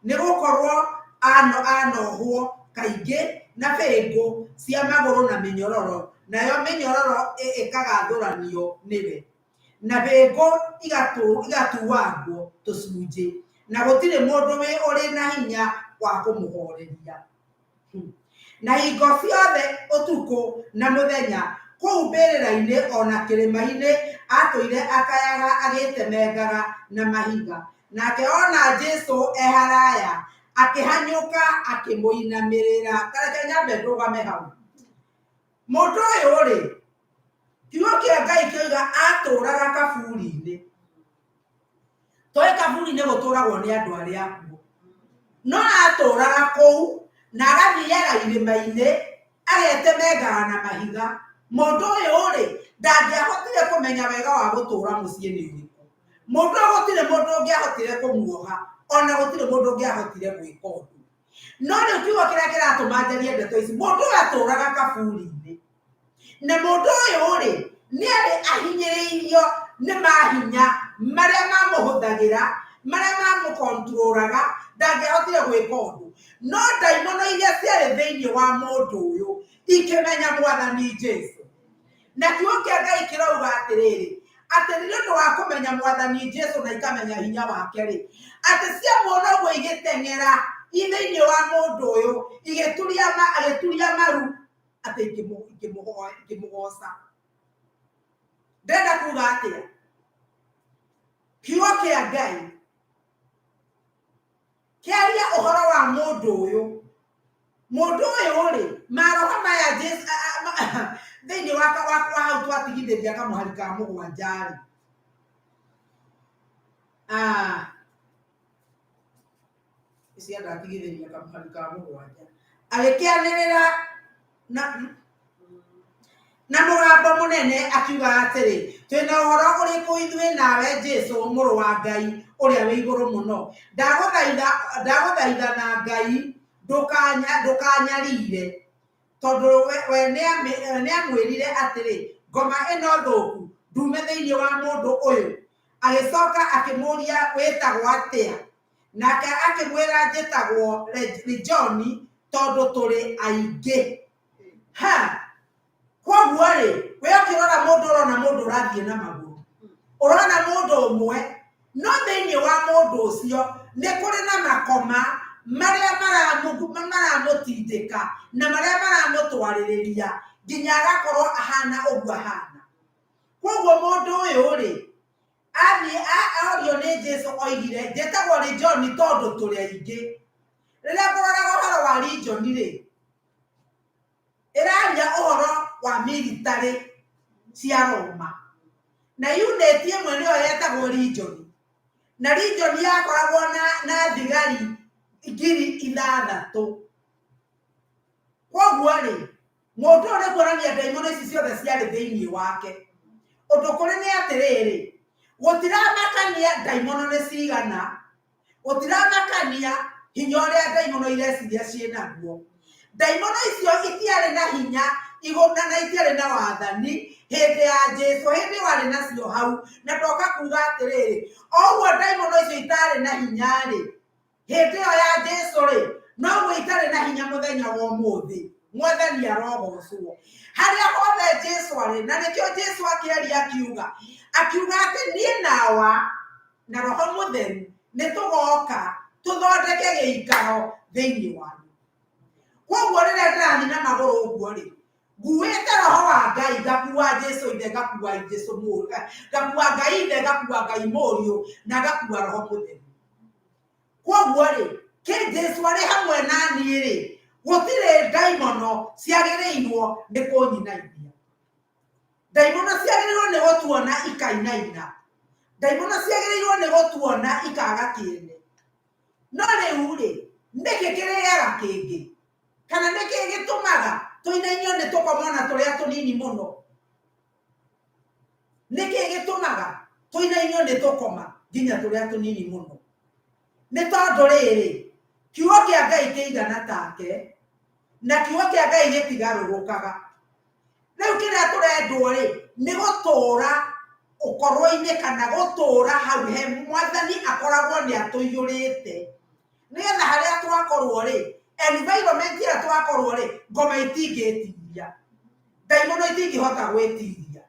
nĩ gũkorwo anohwo kaingĩ na bĩngũ cia magũrũ na mĩnyororo, nayo mĩnyororo ĩkagathũranio nĩwe, na bĩngũ igatuangwo tũcunjĩ, na gũtirĩ mũndũ ũrĩ na hinya wa kũmũhoreria. Na hingo ciothe ũtukũ na mũthenya kũu mbĩrĩra-inĩ ona kĩrĩma-inĩ atũire akayaga agĩtemengaga na mahiga. Nake ona Jesu e haraya akĩhanyũka akĩmũinamĩrĩra. Kareke nyambe ndũgame hau. Mũndũ ũyũ rĩ, kiugo kĩa Ngai kĩoiga atũraga kaburi-inĩ. Toĩ kaburi-inĩ gũtũragwo nĩ andũ arĩa akuũ, no atũraga kũu na agathiaga irĩma-inĩ agetemengaga na mahiga. Mũndũ ũyũ rĩ, ndangĩahotire kũmenya wega wa gũtũra mũciĩ nĩ ũrĩkũ. Mũndũ ũyũ gũtirĩ mũndũ ũngĩahotire kũmuoha, ona gũtirĩ mũndũ ũngĩahotire gwĩka ũndũ. No rĩu kiugo kĩrĩa kĩratũma njarie ndeto ici, mũndũ ũyũ atũraga kaburi-inĩ, na mũndũ ũyũ rĩ, nĩ arĩ ahinyĩrĩirio nĩ mahinya marĩa mamũhũthagĩra, marĩa mamũkontroraga, ndangĩahotire gwĩka ũndũ. No ndaimono iria ciarĩ thĩinĩ wa mũndũ ũyũ ikĩmenya Mwathani Jesu. Na kiugo kĩa Ngai kĩrauga atĩrĩrĩ, atĩ nĩ ũndũ wa kũmenya Mwathani Jesu na ikamenya hinya wake rĩ, atĩ ciamuona ũguo igĩteng'era i thĩinĩ wa mũndũ ũyũ, agĩturia maru atĩ ikĩmũgoca. Ndĩrenda kuga atĩa? Kiugo kĩa Ngai kĩaria ũhoro wa mũndũ ũyũ. Mũndũ ũyũ rĩ, maroho maya Jesu thĩinĩ wa wa hau twatigithĩria kamũhari ka mũgwanja rĩ, ici ndatigithĩria kamũhari ka mũgwanja, agĩkĩanĩrĩra na mũgambo mũnene akiuga atĩrĩ, twĩna ũhoro ũrĩkũ ithuĩ nawe Jesu mũrũ wa Ngai ũrĩa wĩ igũrũ mũno? Ndagũthaitha na Ngai ndũkanyarire, tondũ we nĩamwĩrire atĩrĩ, ngoma ĩno thũku ndume thĩinĩ wa mũndũ ũyũ. Agĩcoka akĩmũũria, wĩtagwo atĩa? Nake akĩmwĩra, njĩtagwo Legioni, tondũ tũrĩ aingĩ. Ha, koguo rĩ, we ũkĩrora mũndũ ũrona mũndũ ũrathiĩ na magũrũ, ũrona mũndũ ũmwe, no thĩinĩ wa mũndũ ũcio nĩ kũrĩ na makoma marĩa maramũtindĩka na marĩa maramũtwarĩrĩria nginya agakorwo ahana ũguo ahana. Koguo mũndũ ũyũ rĩ, athiĩ orio nĩ Jesu oigire, njĩtagwo Legioni tondũ tũrĩ aingĩ. Rĩrĩa ngũroraga ũhoro wa Legioni rĩ, ĩraria ũhoro wa military cia Roma, na unit ĩmwe nĩyo yetagwo Legioni, na Legioni yakoragwo na thigari 6,000. Koguo rĩ, mũndũ ũyũ nĩ kuonania ndaimono ici ciothe ciarĩ thĩinĩ wake. Ũndũ kũrĩ nĩ atĩrĩrĩ, gũtiramakania ndaimono nĩ cigana, gũtiramakania hinya ũrĩa ndaimono ireciria ciĩnaguo. Ndaimono icio itiarĩ na hinya igũrũ na itiarĩ na wathani hĩndĩ ya Jesu, hĩndĩ ĩyo arĩ nacio hau. Na ndoka kuga atĩrĩrĩ, o ũguo ndaimono icio itarĩ na hinya rĩ, hĩndĩ ĩyo ya Jesu rĩ, noguo itarĩ na hinya mũthenya wa ũmũthĩ. Mwathani arogocwo harĩa hothe Jesu arĩ. Na nĩkĩo Jesu akĩaria akiuga atĩ niĩ nawa na Roho Mũtheru nĩ tũgoka tũthondeke gĩikaro thĩinĩ wanyu. Koguo rĩrĩa ndĩrathiĩ na magũrũ ũguo rĩ, nguĩte Roho wa Ngai, ngakua Jesu ithe, ngakua Jesu mũriũ, ngakua Ngai ithe, ngakua Ngai mũriũ, na ngakua Roho Mũtheru. Koguo rĩ, kĩ Jesu arĩ hamwe na niĩ rĩ, gũtirĩ ndaimono ciagĩrĩirwo nĩ kũnyinainia. Ndaimono ciagĩrĩirwo nĩ gũtuona ikainaina. Ndaimono ciagĩrĩirwo nĩ gũtuona ikaga kĩene. No rĩu rĩ, Nĩkĩ kĩrĩaga kĩngĩ? Kana nĩkĩ gĩtũmaga tũinainio nĩ tũkoma ona tũrĩa tũnini mũno? Nĩkĩ gĩtũmaga tũinainio nĩ tũkoma nginya tũrĩa tũnini mũno? Nĩ tondũ rĩrĩ, kiugo kĩa Ngai kĩigana take, na kiugo kĩa Ngai gĩtigarũrũkaga. Rĩu kĩrĩa tũrendwo rĩ, nĩ gũtũra ũkorwo-inĩ kana gũtũra hau he mwathani akoragwo nĩ atũiyũrĩte. Nĩgetha harĩa twakorwo rĩ, environment ĩrĩa twakorwo rĩ, ngoma itingĩtiria. Ndaimono itingĩhota gwĩtiria.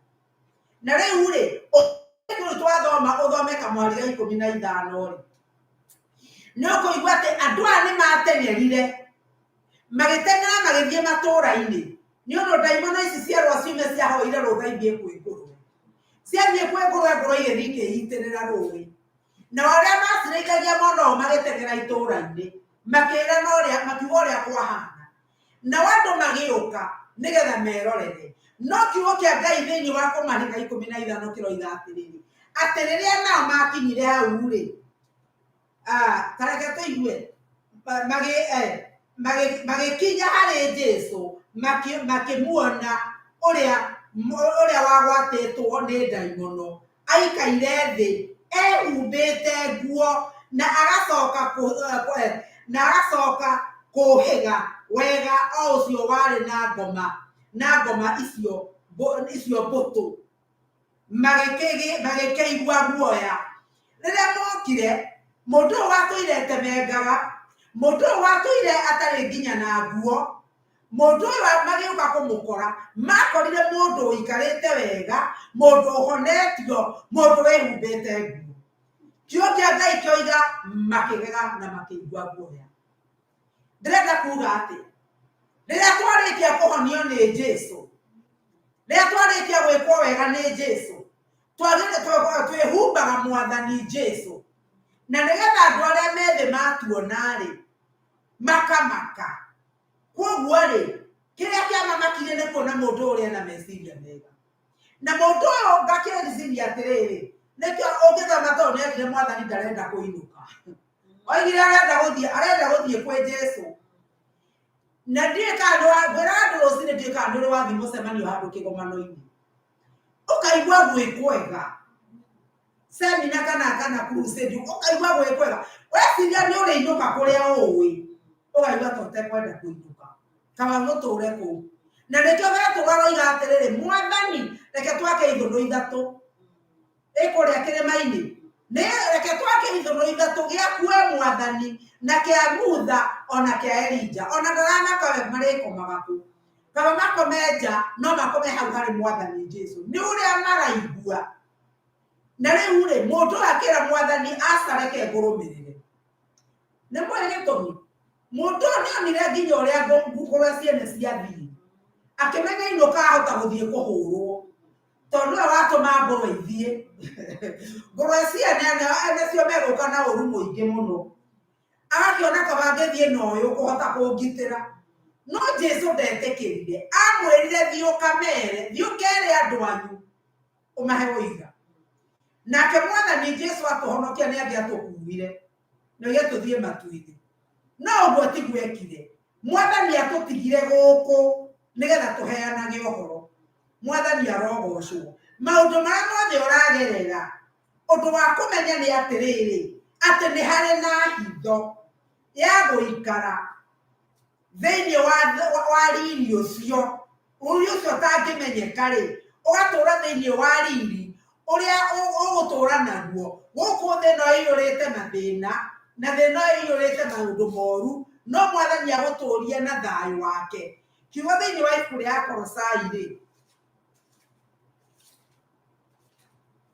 Na rĩu rĩ, rĩu twathoma ũthome kamwari ga 15 rĩ, nĩ ũkũigua atĩ andũ aya nĩ mateng'erire, magĩteng'era magĩthiĩ matũũra-inĩ, nĩ ũndũ ndaimono ici cierwo ciume ciahoire rũtha ithiĩ kwĩ ngũrwe. Ciathiĩ kwĩ ngũrwe, ngũrwe igĩthiĩ ikĩitĩrĩra rũĩ. Nao arĩa macirĩithagia mona ũũ magĩteng'era itũũra-inĩ, makĩrana ũrĩa, makiuga ũrĩa kwahana. Nao andũ magĩũka nĩgetha merorere. No kiugo kĩa Ngai thĩinĩ wa kũmarĩka 15 kĩroiga atĩrĩrĩ, atĩ rĩrĩa nao makinyire hau-rĩ, ta reke tũigue, magĩkinya harĩ Jesu, makĩmuona ũrĩa ũrĩa wagwatĩtwo nĩ ndaimono, aikaire thĩ ehumbĩte nguo na agacoka na agacoka kũhĩga wega o ũcio warĩ na ngoma na ngoma icio icio mbũtũ, magĩkĩigua guoya. Rĩrĩa mokire, mũndũ ũyũ watũire etemengaga, mũndũ ũyũ watũire atarĩ nginya na nguo, mũndũ ũyũ magĩũka kũmũkora, makorire mũndũ ũikarĩte wega, mũndũ ũhonetio, mũndũ wĩhumbĩte nguo. Kiugo kĩa Ngai kĩoiga makĩgega na makĩigua guoya. Ndĩrenda kuga atĩ rĩrĩa twarĩkia kũhonio nĩ Jesu, rĩrĩa twarĩkia gwĩkwo wega nĩ Jesu, twĩhumbaga mwathani Jesu, na nĩgetha andũ arĩa me thĩ matuona-rĩ, makamaka. Kwoguo rĩ, kĩrĩa kĩamamakirie nĩ kuona mũndũ ũrĩa na meciria mega. Na mũndũ ũyũ ngakĩriciria atĩrĩrĩ, nĩkĩo ũngĩthoma tondũ nĩerire mwathani ndarenda kũinũka. Oigire arenda gũthiĩ, arenda gũthiĩ kwĩ Jesu. Na ndiũĩ kana nĩ ngwĩra andũ rũcinĩ ndiũĩ kana nĩ ũrĩ wathiĩ mũcemanio handũ kĩgomano-inĩ. Ũkaigua gwĩ kwega. Semina kana kana crusade, ũkaigua gwĩ kwega. Weciria nĩ ũrĩinũka kũrĩa ũĩ, ũkaigua ta ũtekwenda kũinũka. Kaba mũtũre kũu. Na nĩkĩo Petero aroiga atĩrĩrĩ, mwathani, reke twake ithũnũ ithatũ. Ĩ kũrĩa kĩrĩma-inĩ. Nĩ reke twake ithũnũ ithatũ, gĩaku we mwathani, na kĩa Mutha, ona kĩa Elija. Ona ndaramaka we marĩkomaga kũ. Kaba makome nja, no makome hau harĩ mwathani Jesu. Nĩ ũrĩa maraigua. Na rĩu rĩ, mũndũ ũyũ akĩra mwathani, aca reke ngũrũmĩrĩre. Nĩ mũĩ gĩtũmi? Mũndũ ũyũ nĩ onire nginya ũrĩa ngũrwe ciene ciathiĩ. Akĩmenya inũka ahota gũthiĩ kũhũrwo. Tondũ nĩwe watũma ngũrwe ithiĩ. Ngũrwe ciene ene cio megũka na ũru mũingĩ mũno. Agakĩona kaba ngĩthiĩ na ũyũ kũhota kũngitĩra. No Jesu ndetĩkĩrire. Amwĩrire thiĩ ũkamere, thiĩ ũkere andũ anyu ũmahe ũira. Nake mwathani Jesu atũhonokia nĩ angĩatũkuire na oige tũthiĩ matu-inĩ. No ũguo tiguo ekire. Mwathani atũtigire gũkũ nĩgetha tũheanage ũhoro. Mwathani arogocwo. Maũndũ marĩa mothe ũragerera, ũndũ wa kũmenya nĩ atĩrĩrĩ, atĩ nĩ harĩ na hitho ya gũikara thĩinĩ wa riri ũcio, riri ũcio ũtangĩmenyeka rĩ, ũgatũra thĩinĩ wa riri ũrĩa ũgũtũra naguo. Gũkũ thĩ ĩno ĩiyũrĩte mathĩna, na thĩ ĩno ĩiyũrĩte maũndũ moru, no mwathani agũtũrie na thayũ wake. Kiugo thĩinĩ wa ibuku rĩa Akolosai rĩ,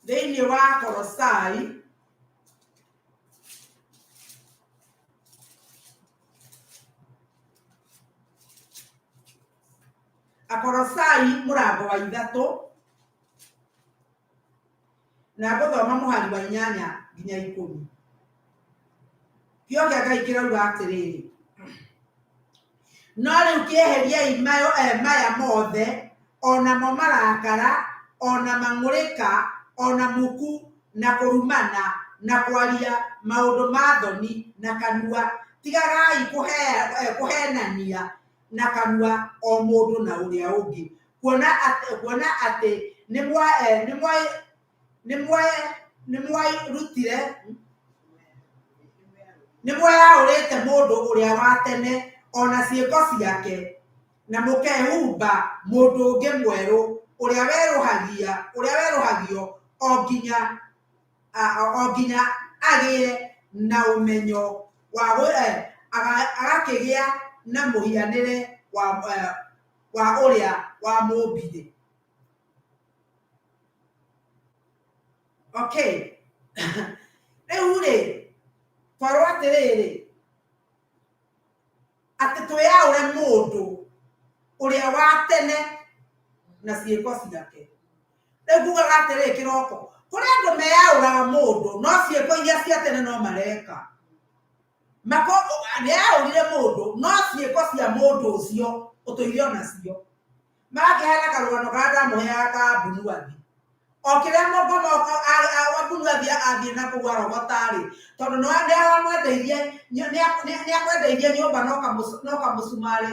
thĩinĩ wa Akolosai, Akolosai mũrango wa 3, na ngũthoma mũhari wa 8 nginya 10. Kiugo kĩa Ngai kĩrauga atĩrĩrĩ, no rĩu kĩeheriei maya mothe, onamo marakara, ona mang'ũrĩka, ona muku, na kũrumana, na kwaria maũndũ ma thoni na kanua. Tigagai kũhenania na kanua o mũndũ na ũrĩa ũngĩ, kuona atĩ nĩ mwairutire nĩ mweyaũrĩte mũndũ ũrĩa wa tene ona ciĩko ciake, na mũkehumba mũndũ ũngĩ mwerũ ũrĩa werũhagio o nginya agĩe na ũmenyo wa agakĩgĩa na mũhianĩre wa ũrĩa wamũmbire. Okay, rĩu rĩ, twarwo atĩrĩrĩ, atĩ twĩyaũre mũndũ ũrĩa wa tene na ciĩko ciake. Rĩu ngugaga atĩrĩrĩ, kĩroko kũrĩ andũ meyaũraga mũndũ, no ciĩko iria cia tene no mareka. Mako nĩ yaũrire mũndũ, no ciĩko cia mũndũ ũcio ũtũire onacio. Magakĩheana karũgano karĩa ndamũheaga ka Mbunuathi. O kĩrĩa mũngoma wa Mbunuathi athiĩ na kũu arogota-rĩ, tondũ nĩ aramwendeirie, nĩ akwendeirie nyũmba, no kamũcumarĩ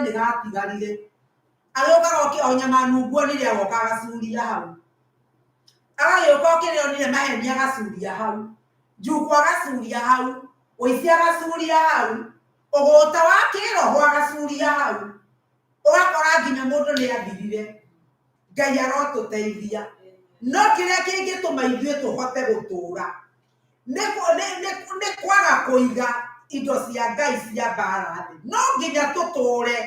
nĩ gatigarire. Agĩũka goke o nyama nungu onire, agoka agacuria hau. Agagĩũka o kĩrĩa onire maheni agacuria hau, njukũ agacuria hau, ũici agacuria hau, ũgũta wa kĩroho agacuria hau. Ũgakora nginya mũndũ nĩ athirire. Ngai arotũteithia. No kĩrĩa kĩngĩtũma ithuĩ tũhote gũtũra nĩ kwaga kũiga indo cia Ngai cia mbara thĩ. No nginya tũtũre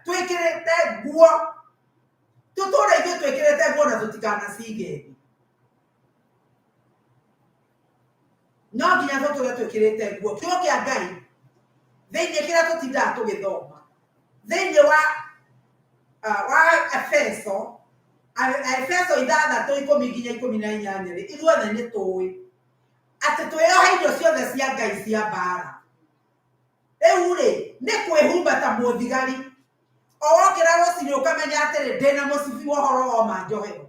twĩkĩrĩte nguo, tũtũre ithuĩ twĩkĩrĩte nguo na tũtikanacige thĩ. No nginya tũtũre twĩkĩrĩte nguo kiugo kĩa Ngai thĩinĩ, kĩrĩa tũtindaga tũgĩthoma thĩinĩ wa Efeso 6:10-18 rĩ, ithuothe nĩ tũĩ atĩ twĩyohe indo ciothe cia Ngai cia mbara. Rĩu rĩ, nĩ kwĩhumba ta mũthigari. O wokĩra rũcinĩ ũkamenya atĩrĩ, ndĩna mũcibi wa ũhoro wa ma njohero,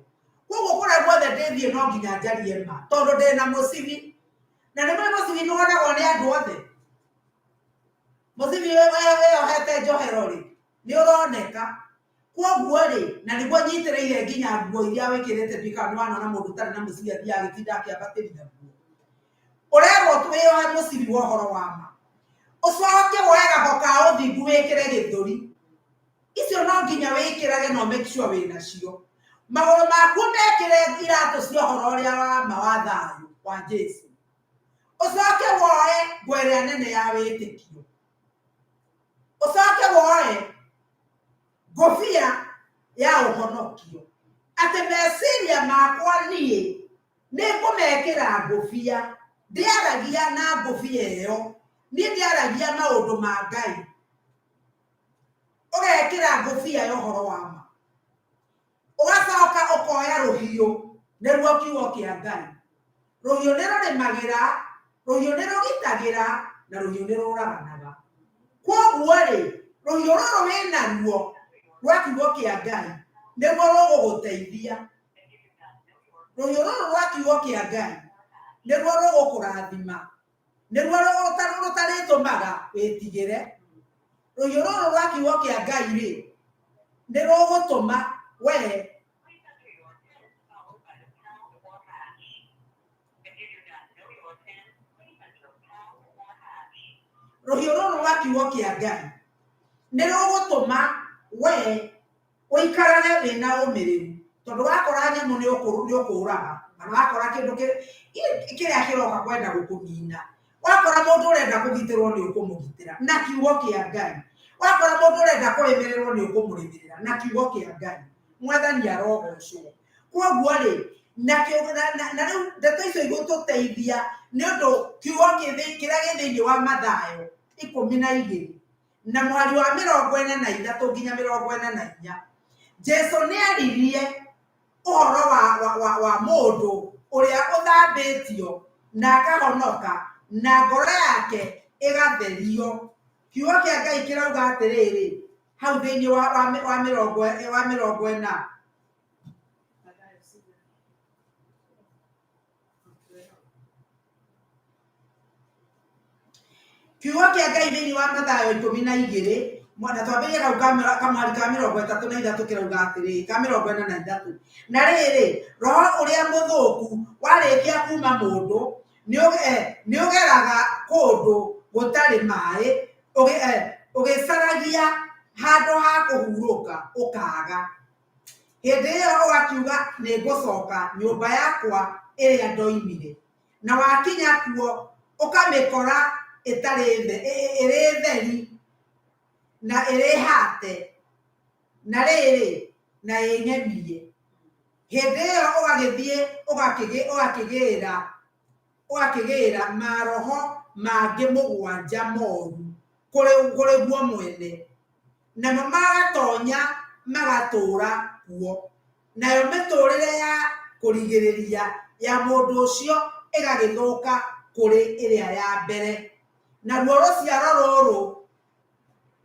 koguo kũrĩa guothe ndĩthiĩ no nginya njarie ma, tondũ ndĩna mũcibi. Na nĩ mũrĩ mũcibi nĩ wonagwo nĩ andũ othe. Mũcibi wĩyohete njohero rĩ, nĩ ũroneka. Koguo rĩ, na nĩguo nyitĩrĩire nginya nguo iria wĩkĩrĩte. Nduĩkaga nĩ wanona mũndũ ũtarĩ na mũcibi athiaga agĩtinda akĩambatĩria nguo. Ũrerwo wĩyohe mũcibi wa ũhoro wa ma, ũcoke woe gako ka ũthingu wĩkĩre gĩthũri. Icio no nginya wĩkĩrage no make sure wĩ nacio. Magũrũ maku mekĩre iratũ cia ũhoro ũrĩa wa ma wa thayũ wa Jesu. Ũcoke woe nguo ĩrĩa nene ya wĩtĩkio, ũcoke woe ngũbia ya ũhonokio, atĩ meciria makwa niĩ nĩ ngũmekĩra ngũbia. Ndĩaragia na ngũbia ĩyo, niĩ ndĩaragia maũndũ ma Ngai. Ũgekĩra ngũbia ya ũhoro wa ma, ũgacoka ũkoya rũhiũ, nĩruo kiugo kĩa Ngai. Rũhiũ nĩ rũrĩmagĩra, rũhiũ nĩ rũgitagĩra, na rũhiũ nĩ rũraganaga. Kwoguo rĩ, rũhiũ rũrũ wĩnaruo rwa kiugo kĩa Ngai nĩruo rũgũgũteithia. Rũhiũ rũrũ rwa kiugo kĩa Ngai nĩruo rũgũkũrathima, nĩruo rũtarĩtũmaga wĩtigĩre. Rũhiũ rũrũ rwa kiugo kĩa Ngai rĩ, nĩ rũgũtũma we rũhiũ rũrũ rwa kiugo kĩa Ngai nĩ rũgũtũma we ũikarage wĩna ũmĩrĩru, tondũ wakora nyamũ nĩ ũkũraga, kana wakora kĩndũ kĩrĩa kĩroka kwenda gũkũnina, wakora mũndũ ũrenda kũgitĩrwo, nĩ ũkũmũgitĩra na kiugo kĩa Ngai. Wakora mũndũ ũrenda kũrĩmĩrĩrwo, nĩ ũkũmũrĩmĩrĩra na kiugo kĩa Ngai. Mwathani arogocwo. Koguo rĩ, na rĩu ndeto icio igũtũteithia nĩ ũndũ kiugo kĩrĩa gĩ thĩinĩ wa Mathayo 12 na mũhari wa 43 nginya 44, Jesu nĩ aririe ũhoro wa mũndũ ũrĩa ũthambĩtio na akahonoka na ngoro yake ĩgatherio. Kiugo kĩa Ngai kĩrauga atĩrĩrĩ hau thĩinĩ wa 40. Kiugo kĩa Ngai thĩinĩ wa Mathayo 12, na twambĩrĩrie kau kamũhari ka 33 kĩrauga atĩrĩrĩ, ka 43. Na rĩrĩ, roho ũrĩa mũthũku warĩkia kuma mũndũ, nĩ ũgeraga kũndũ gũtarĩ maĩ, ũgĩcaragia handũ ha kũhurũka ũkaaga. Hĩndĩ ĩyo ũgakiuga nĩ ngũcoka nyũmba yakwa ĩrĩa ndoimire. Na wakinya kuo ũkamĩkora ĩtarĩ ĩrĩ theri na ĩrĩ hate, na rĩrĩ, na ĩng'emie. Hĩndĩ ĩyo ũgagĩthiĩ ũgakĩgĩra ũgakĩgĩra maroho mangĩ mũgwanja moru kũrĩ kũrĩ guo mwene, namo magatonya magatũũra kuo. Nayo mĩtũũrĩre ya kũrigĩrĩria ya mũndũ ũcio ĩgagĩthũka kũrĩ ĩrĩa ya mbere. Naruo rũciaro rũrũ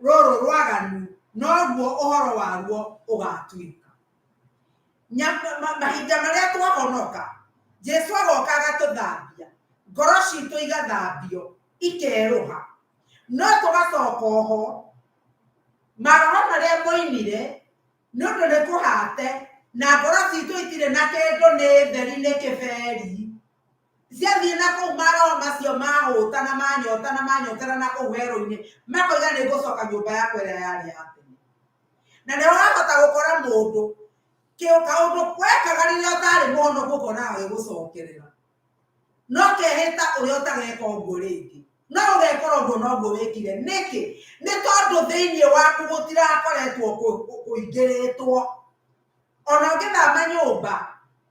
rũrũ rwaganu noguo ũhoro waruo ũgatuĩka. Mahinda marĩa twahonoka, Jesu agoka agatũthambia, ngoro citũ igathambio, ikerũha. No tũgacoka oho, maroho marĩa moimire, nĩ ũndũ nĩ kũhate, na ngoro citũ itirĩ na kĩndũ, nĩ theri, nĩ kĩberi. Ciathiĩ na kũu maroho macio mahũta na manyota na manyotera na kũu werũ-inĩ, makoiga nĩ ngũcoka nyũmba yakwa ĩrĩa yarĩ ya tene. Na nĩ wahota gũkora mũndũ kaũndũ wekaga rĩrĩa ũtarĩ mũhonoku ũkona gagĩgũcokerera. No kehĩta ũrĩa ũtageka ũguo rĩngĩ. No ũgekora ũguo noguo wĩkire. Nĩkĩ? Nĩ tondũ thĩinĩ waku gũtirakoretwo kũingĩrĩtwo. Ona ũngĩthama nyũmba,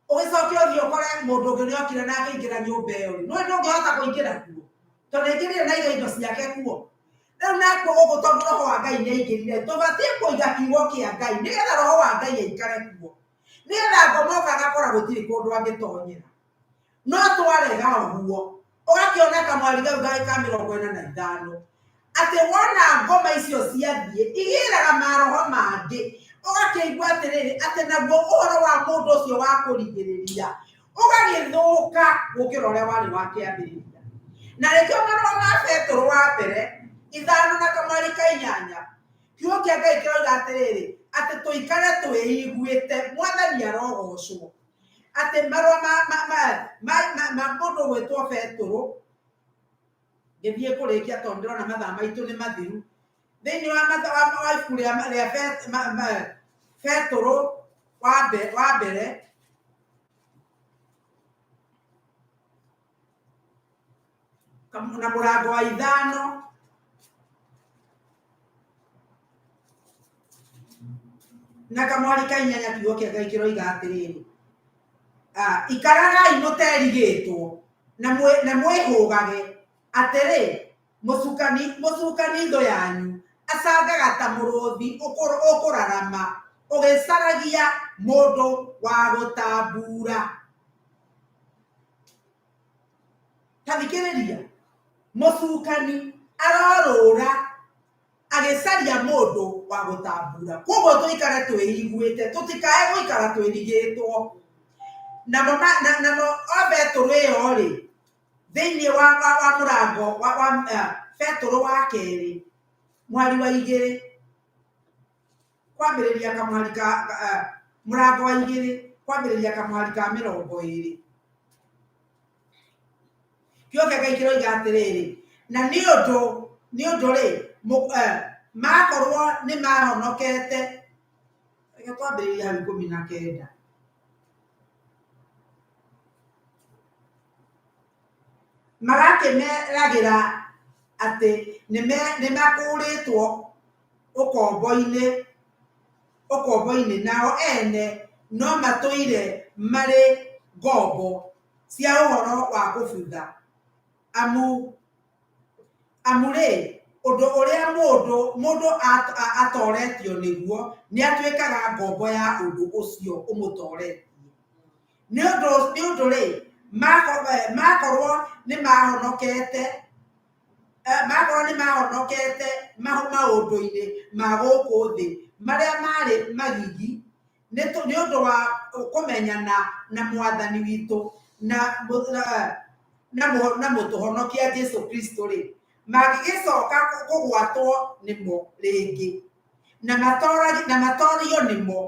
ũgĩcoke ũthiĩ ũkore mũndũ ũngĩ nĩokire na akĩingĩra nyũmba ĩyo rĩ, nĩũĩ ndũngĩhota kũingĩra kuo. Tondũ aingĩrire na aiga indo ciake kuo. Rĩu nakuo gũkũ tondũ roho wa Ngai nĩ aingĩrire, tũbatiĩ kũiga kiugo kĩa Ngai nĩgetha roho wa Ngai aikare kuo. Nĩgetha ngoma oka agakora gũtirĩ kũndũ angĩtonyera. No twarega ũguo, ũgakĩona kamwari kau gagĩ ka 45, atĩ wona ngoma icio ciathiĩ, igĩraga maroho mangĩ, ũgakĩigua atĩrĩrĩ, atĩ naguo ũhoro wa mũndũ ũcio wa kũrigĩrĩria, ũgagĩthũka gũkĩra ũrĩa warĩ wa kĩambĩrĩria. Na nĩkĩo marũa ma Petũrũ wa mbere, 5 na kamwari ka 8, kiugo kĩa Ngai kĩroiga atĩrĩrĩ, atĩ tũikare twĩiguĩte, Mwathani arogocwo. Atĩ marũa ma ma ma ma ma ma mũndũ ũgwĩtwo Petũrũ, ngĩthiĩ kũrĩkia tondũ ndĩrona mathaa maitũ nĩ mathiru, thĩinĩ wa wa ibuku rĩa rĩa Petũrũ wa mbere, na mũrango wa 5, na kamwari ka 8, kiugo kĩa Ngai kĩroiga atĩrĩrĩ, ikaragai mũterigĩtwo na mwĩhũgage atĩrĩ, mũcukani mũcukani thũ yanyu acangaga ta mũrũthi ũkũrarama, ũgĩcaragia mũndũ wa gũtambura. Ta thikĩrĩria, mũcukani arorũra agĩcaria mũndũ wa gũtambura. Koguo tũikare twĩiguĩte, tũtikae gũikara twĩrigĩtwo. Namo namo o Betũrũ ĩyo rĩ, thĩinĩ wa wa wa mũrango wa wa Betũrũ wa kerĩ, mwari wa 2, kwambĩrĩria kamwari ka mũrango wa 2, kwambĩrĩria kamwari ka 20. Kiugo kĩa Ngai kĩroiga atĩrĩrĩ, na nĩ ũndũ nĩ ũndũ rĩ, makorwo nĩ mahonokete, reke twambĩrĩrie hau 19. Magakĩmeragĩra atĩ nĩ makũrĩtwo ũkombo-inĩ ũkombo-inĩ, nao ene no matũire marĩ ngombo cia ũhoro wa kũbutha. Amu amu rĩ, ũndũ ũrĩa mũndũ mũndũ atoretio nĩguo, nĩ atuĩkaga ngombo ya ũndũ ũcio ũmũtoretie. Nĩ ũndũ nĩ ũndũ rĩ, makorwo nĩ mahonokete, makorwo nĩ mahonokete maũndũ-inĩ ma gũkũ thĩ marĩa marĩ magigi, nĩ ũndũ wa kũmenyana na Mwathani witũ na na na mũtũhonokia Jesu Kristo rĩ, Mangĩgĩcoka kũgwatwo nĩmo rĩngĩ na matorio nĩmo,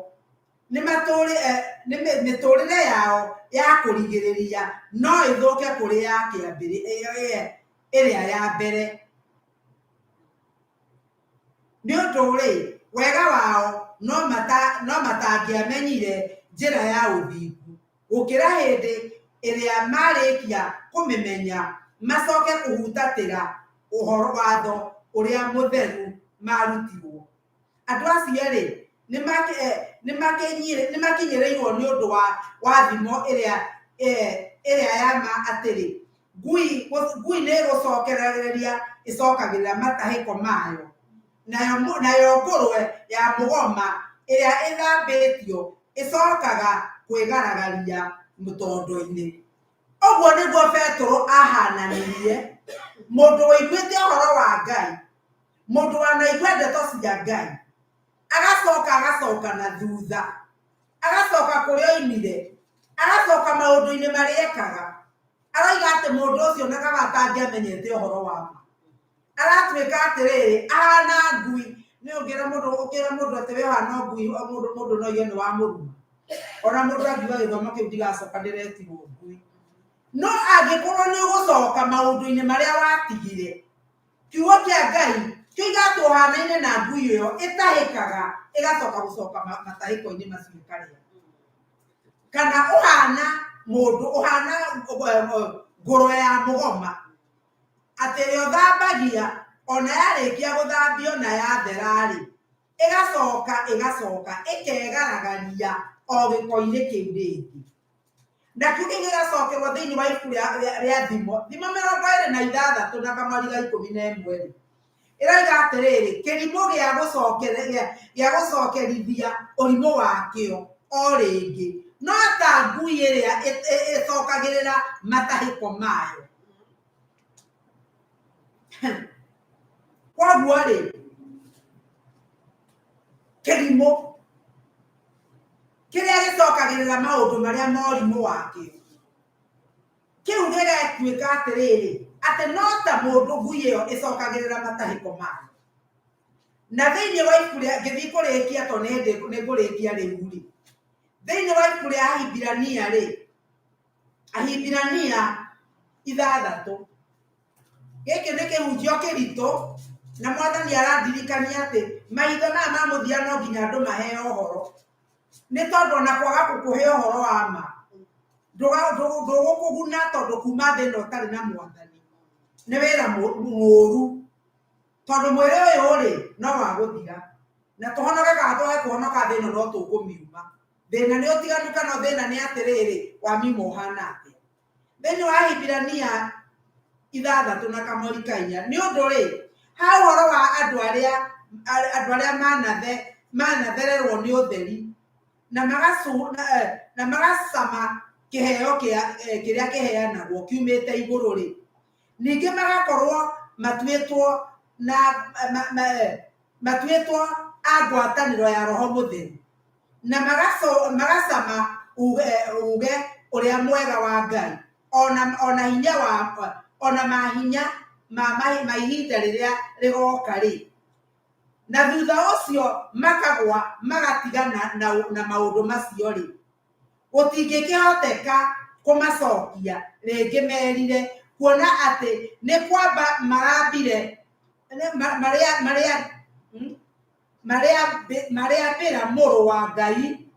mĩtũrĩre yao ya kũrigĩrĩria no ĩthũke kũrĩ ya ĩrĩa ya mbere. Nĩ ũndũ rĩ, wega wao no matangĩamenyire njĩra ya ũthingu, gũkĩra hĩndĩ ĩrĩa marĩkia kũmĩmenya macoke kũhutatĩra ũhoro watho ũrĩa mũtheru marutirwo. Andũ acio rĩ, nĩmakinyĩrĩirwo nĩ ũndũ wa thimo ĩrĩa ya ma atĩrĩ, ngui nĩ gũcokereria ĩcokagĩrĩra matahĩko mayo, nayo ngũrwe ya mũgoma ĩrĩa ĩthambĩtio ĩcokaga kwĩgaragaria mũtondo-inĩ. Ũguo nĩguo Petero ahananirie mũndũ ũiguĩte ũhoro wa Ngai, mũndũ wanaigua ndeto cia Ngai, agacoka agacoka na thutha, agacoka kũrĩa oimire, agacoka maũndũ-inĩ marĩa ekaga. Aroiga atĩ mũndũ ũcio na kaba atangĩamenyete ũhoro wa ma. Aratuĩka atĩrĩrĩ, ahana ngui. Nĩ ũngĩra mũndũ, ũkĩra mũndũ atĩ we ũhana ngui, mũndũ no aigue nĩ wamũruma. Ona mũndũ angiuga gĩthomo kĩu ndigacoka ndĩretirwo ngui. No angĩkorwo nĩ ũgũcoka maũndũ-inĩ marĩa watigire, kiugo kĩa Ngai kĩoiga atĩ ũhanaine na ngui ĩyo ĩtahĩkaga ĩgacoka gũcoka matahĩko-inĩ macio ĩkarĩa. Kana ũhana mũndũ, ũhana ngũrwe ya mũgoma, atĩ ĩrĩa ũthambagia ona yarĩkia gũthambio na yathera-rĩ, ĩgacoka ĩgacoka ĩkegaragaria o gĩko-inĩ kĩu rĩngĩ. Na kĩu kĩngĩ gĩgacokerwo thĩinĩ wa ibuku rĩa Thimo, Thimo 26 na kamweri ga 11 rĩ, ĩroiga atĩrĩrĩ, kĩrimũ gĩa gũcokerithia ũrimũ wakĩo o rĩngĩ, no ta ngui ĩrĩa ĩcokagĩrĩra matahĩko mayo. Koguo rĩ, kĩrimũ kĩrĩa gĩcokagĩrĩra maũndũ marĩa ma ũrimũ wakĩo, kĩu gĩgatuĩka atĩrĩrĩ, atĩ no ta mũndũ ngui ĩyo ĩcokagĩrĩra matahĩko mayo. Na thĩinĩ wa ibuku rĩa, ngĩthiĩ kũrĩkia tondũ nĩ ngũrĩkia rĩu rĩ, thĩinĩ wa ibuku rĩa Ahibirania rĩ, Ahibirania 6, gĩkĩ nĩ kĩhunjio kĩritũ, na mwathani arandirikania atĩ mahinda maya ma mũthia no nginya andũ maheo ũhoro, nĩ tondũ ona kwaga gũkũhe ũhoro wa ma ndũgũkũguna, tondũ kuma thĩ ĩno ũtarĩ na mwathani nĩ wĩra mũũru, tondũ mwĩrĩ ũyũ rĩ no wa gũthira, na tũhonoke kana twage kũhonoka thĩ ĩno no tũkũmiuma. Thĩna nĩ ũtiganu kana thĩna nĩ atĩrĩrĩ, wamiuma ũhana atĩa? Thĩinĩ wa Ahibirania 6 na kamweri ka 4, nĩ ũndũ rĩ, ha ũhoro wa andũ arĩa manathererwo nĩ ũtheri na magacama kĩheo kĩrĩa kĩheanagwo kiumĩte igũrũ rĩ, ningĩ magakorwo matuĩtwo matuĩtwo a ngwatanĩro ya Roho Mũtheru, na magacama uge ũrĩa mwega wa Ngai, ona hinya wa, ona mahinya ma ihinda rĩrĩa rĩgoka rĩ, na thutha ũcio makagwa magatigana na maũndũ macio rĩ, gũtingĩkĩhoteka kũmacokia rĩngĩ merire, kuona atĩ nĩ kwamba marambire marĩambĩra mũrũ wa Ngai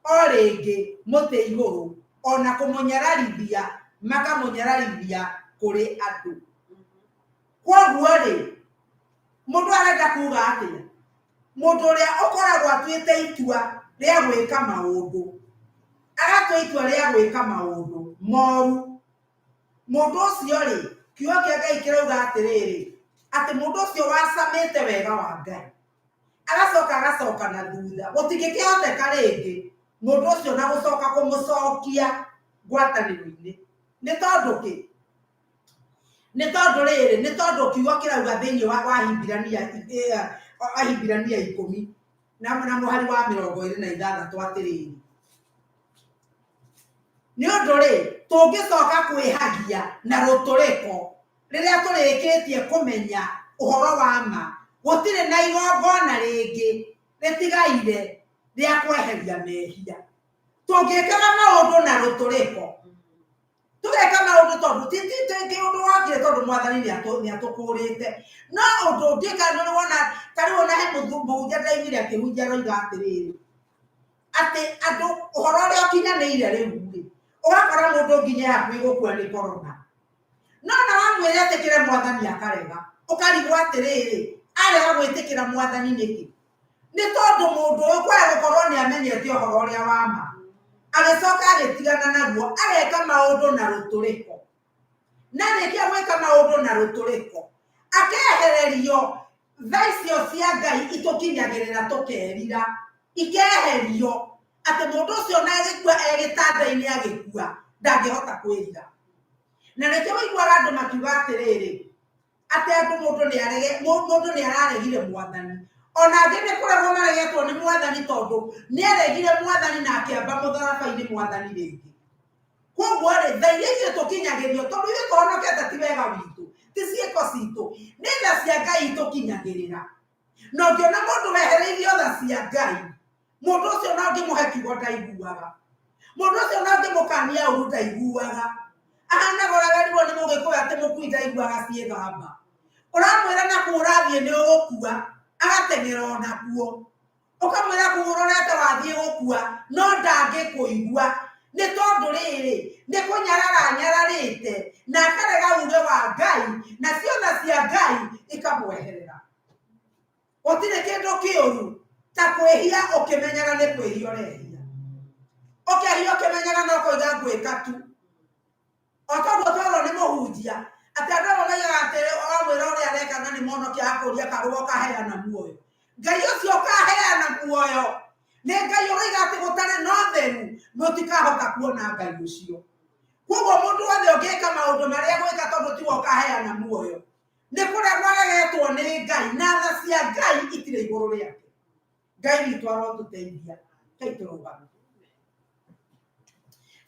o rĩngĩ mũtĩ igũrũ, ona kũmũnyararithia makamũnyararithia kũrĩ andũ. Kwoguo rĩ, mũndũ arenda kuga atĩa? Mũndũ ũrĩa ũkoragwo atuĩte itua rĩa gwĩka maũndũ, agatua itua rĩa gwĩka maũndũ moru, mũndũ ũcio rĩ, kiugo kĩa Ngai kĩrauga atĩrĩrĩ, atĩ mũndũ ũcio wacamĩte wega wa Ngai, agacoka agacoka na thutha, gũtingĩkĩhoteka rĩngĩ mũndũ ũcio na gũcoka kũmũcokia ngwatanĩro-inĩ. Nĩ tondũ kĩ? Nĩ tondũ rĩrĩ, nĩ tondũ kiugo kĩrauga thĩinĩ wa Ahibirania 10 na mũhari wa 26 atĩrĩrĩ, nĩ ũndũ rĩ, tũngĩcoka kwĩhagia na rũtũrĩko Rĩrĩa tũrĩkĩtie kũmenya ũhoro wa ma, gũtirĩ na igongona rĩngĩ rĩtigaire rĩa kweheria mehia. Tũngĩkaga maũndũ na rũtũrĩko, tũgeka maũndũ tondũ ti ti ti ti ũndũ wakire tondũ mwathani nĩ atũkũrĩte. No ũndũ ũngĩka nĩ wona ta rĩu ona he mũhunjia ndaiguire akĩhunjia aroiga atĩrĩrĩ, atĩ andũ ũhoro ũrĩa ũkinyanĩire rĩu rĩ, ũgakora mũndũ nginya e hakuhĩ gũkua nĩ korona. No na wamwĩra etĩkĩre mwathani akarega, ũkarigwo atĩrĩrĩ, arega gwĩtĩkĩra mwathani nĩkĩ? Nĩ tondũ mũndũ ũyũ kwaga gũkorwo nĩ amenyete ũhoro ũrĩa wa ma, agĩcoka agĩtigana naguo, ageka maũndũ na rũtũrĩko. Na arĩkia gwĩka maũndũ na rũtũrĩko, akehererio tha icio cia Ngai itũkinyagĩrĩra tũkerira, ikeherio atĩ mũndũ ũcio ona agĩkua e gĩtanda-inĩ agĩkua ndangĩhota kwĩrira. Na nĩkĩo ũiguaga andũ makiuga atĩrĩrĩ, atĩ andũ mũndũ nĩ arege mũndũ nĩ araregire mwathani. Ona angĩ nĩ kũregwo maregetwo nĩ mwathani tondũ nĩ aregire mwathani na akĩamba mũtharaba-inĩ mwathani rĩngĩ. Koguo rĩ, tha iria ithuĩ tũkinyagĩrio, tondũ ithuĩ tũhonokete ti wega witũ, ti ciĩko citũ, nĩ tha cia Ngai itũkinyagĩrĩra. Na ũngĩona mũndũ wehereirio tha cia Ngai, mũndũ ũcio ona ũngĩmũhe kiugo ndaiguaga. Mũndũ ũcio ona ũngĩmũkania ũru ndaiguaga. Ahanaga ũrĩa werirwo nĩ mũgĩkũyũ atĩ mũkui ndaiguaga ciĩgamba. Ũramwĩra nakuo ũrathiĩ nĩ ũgũkua, agateng'era onakuo. Ũkamwĩra kũu ũrorete wathiĩ gũkua, no ndangĩkũigua. Nĩ tondũ rĩrĩ, nĩ kũnyarara anyararĩte, na akarega uge wa Ngai, nacio tha cia Ngai ikamweherera. Gũtirĩ kĩndũ kĩũru ta kwĩhia ũkĩmenyaga nĩ kwĩhia ũrehia. Ũkehia ũkĩmenyaga no kũiga ngwĩka tu. O toguo twerwo nĩ mũhunjia, atĩ andũ amwe moigaga atĩ wamwĩra ũrĩa areka na nĩ mũhonokia akũria karũga ũkaheana muoyo. Ngai ũcio ũkaheana muoyo nĩ Ngai ũroiga atĩ gũtarĩ na ũtheru mũtikahota kuona Ngai ũcio. Koguo mũndũ wothe ũngĩka maũndũ marĩa egwĩka tondũ tiwe ũkaheana muoyo, nĩ kũregwo aregetwo nĩ Ngai na tha cia Ngai itirĩ igũrũ rĩake. Ngai witũ arotũteithia. Rekei tũrũgame.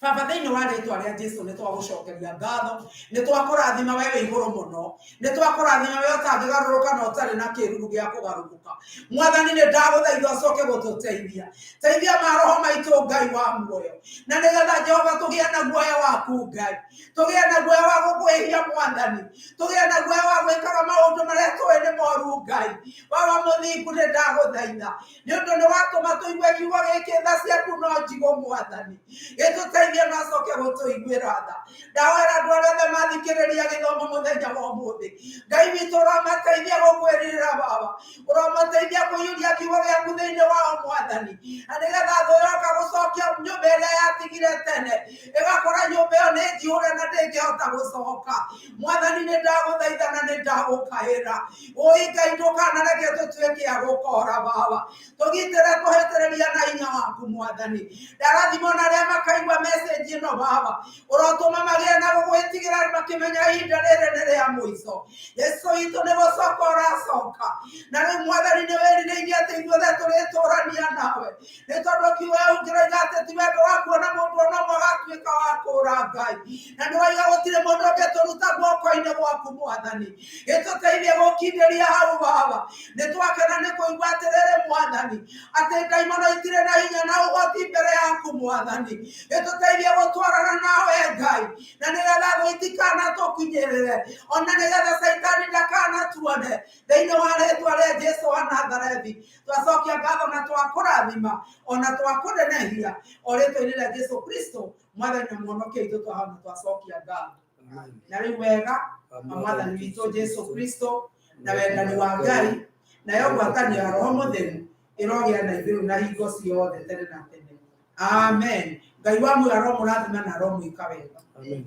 Baba, thĩinĩ wa rĩtwa rĩa Jesu nĩ twagũcokeria ngatho, nĩ twakũrathima we wĩ igũrũ mũno, nĩ twakũrathima we ũtangĩgarũrũka na ũtarĩ na kĩruru gĩa kũgarũrũka. Mwathani, nĩ ndagũthaitha ũcoke gũtũteithia, teithia maroho maitũ Ngai wa muoyo, na nĩgetha Jehova tũgĩe na guoya waku Ngai, tũgĩe na guoya wa gũkwĩhia Mwathani, tũgĩe na guoya wa gwĩkaga maũndũ marĩa tũĩ nĩ moru Ngai. Baba mũthingu, nĩ ndagũthaitha nĩ ũndũ nĩ watũma tũigue kiugo gĩkĩ, tha ciaku no njigũ Mwathani, gĩtũteithie na ũcoke gũtũiguĩra tha. Ndahoera andũ arĩa othe mathikĩrĩria gĩthomo mũthenya wa ũmũthĩ, Ngai witũ ũromateithia gũkwĩrirĩra Baba, ũromateithia kũiyũria kiugo gĩaku thĩinĩ wao Mwathani, na nĩgetha thũ yoka gũcokia nyũmba ĩrĩa yatigire tene, ĩgakora nyũmba ĩyo nĩ njihũre na ndĩngĩhota gũcoka. Mwathani, nĩ ndagũthaitha na nĩ ndagũkaĩra. Ũi Ngai, ndũkanareke tũtuĩke a gũkora Baba, tũgitĩre kũhĩtĩrĩria na hinya waku Mwathani. Ndarathima ona arĩa makaigua message ĩno Baba, ũrotũma magĩe na gũgwĩtigĩra makĩmenya ihinda rĩrĩ nĩ rĩa mũico. Jesu witũ nĩ gũcoka ũracoka, na rĩu Mwathani nĩ wĩrirĩirie atĩ ithuothe tũrĩtũrania nawe, nĩ tondũ kiugo gĩaku kĩroiga atĩ ti wendo waku ona mũndũ ona ũmwe agatuĩka wa kũũra Ngai, na nĩ waiga gũtirĩ mũndũ ũngĩtũruta guoko-inĩ gwaku Mwathani. Gĩtũteithie gũkindĩria hau Baba. Nĩ twakena nĩ kũigua atĩrĩrĩ Mwathani, atĩ ndaimono itirĩ na hinya na ũhoti mbere yaku Mwathani. Gĩtũteithie gũtwarana nawe Ngai, na nĩgetha thũ itikanatũkinyĩrĩre, ona nĩgetha Caitani ndakanatuone. Thĩinĩ wa rĩtwa rĩa Jesu wa Nazarethi, twacokia ngatho na twakũrathima ona twakũnenehia, o rĩtwa-inĩ rĩa Jesu Kristo Mwathani na Mũhonokia witũ, twahona twacokia ngatho. Na rĩu wega wa Mwathani witũ Jesu Kristo na wendani wa Ngai nayo ngwatanĩro ya Roho Mũtheru ĩrogĩa na ithuĩ rĩu na hingo ciothe tene na tene. Amen. Ngai wa muoyo aromũrathima na aromwĩka wega. Amen.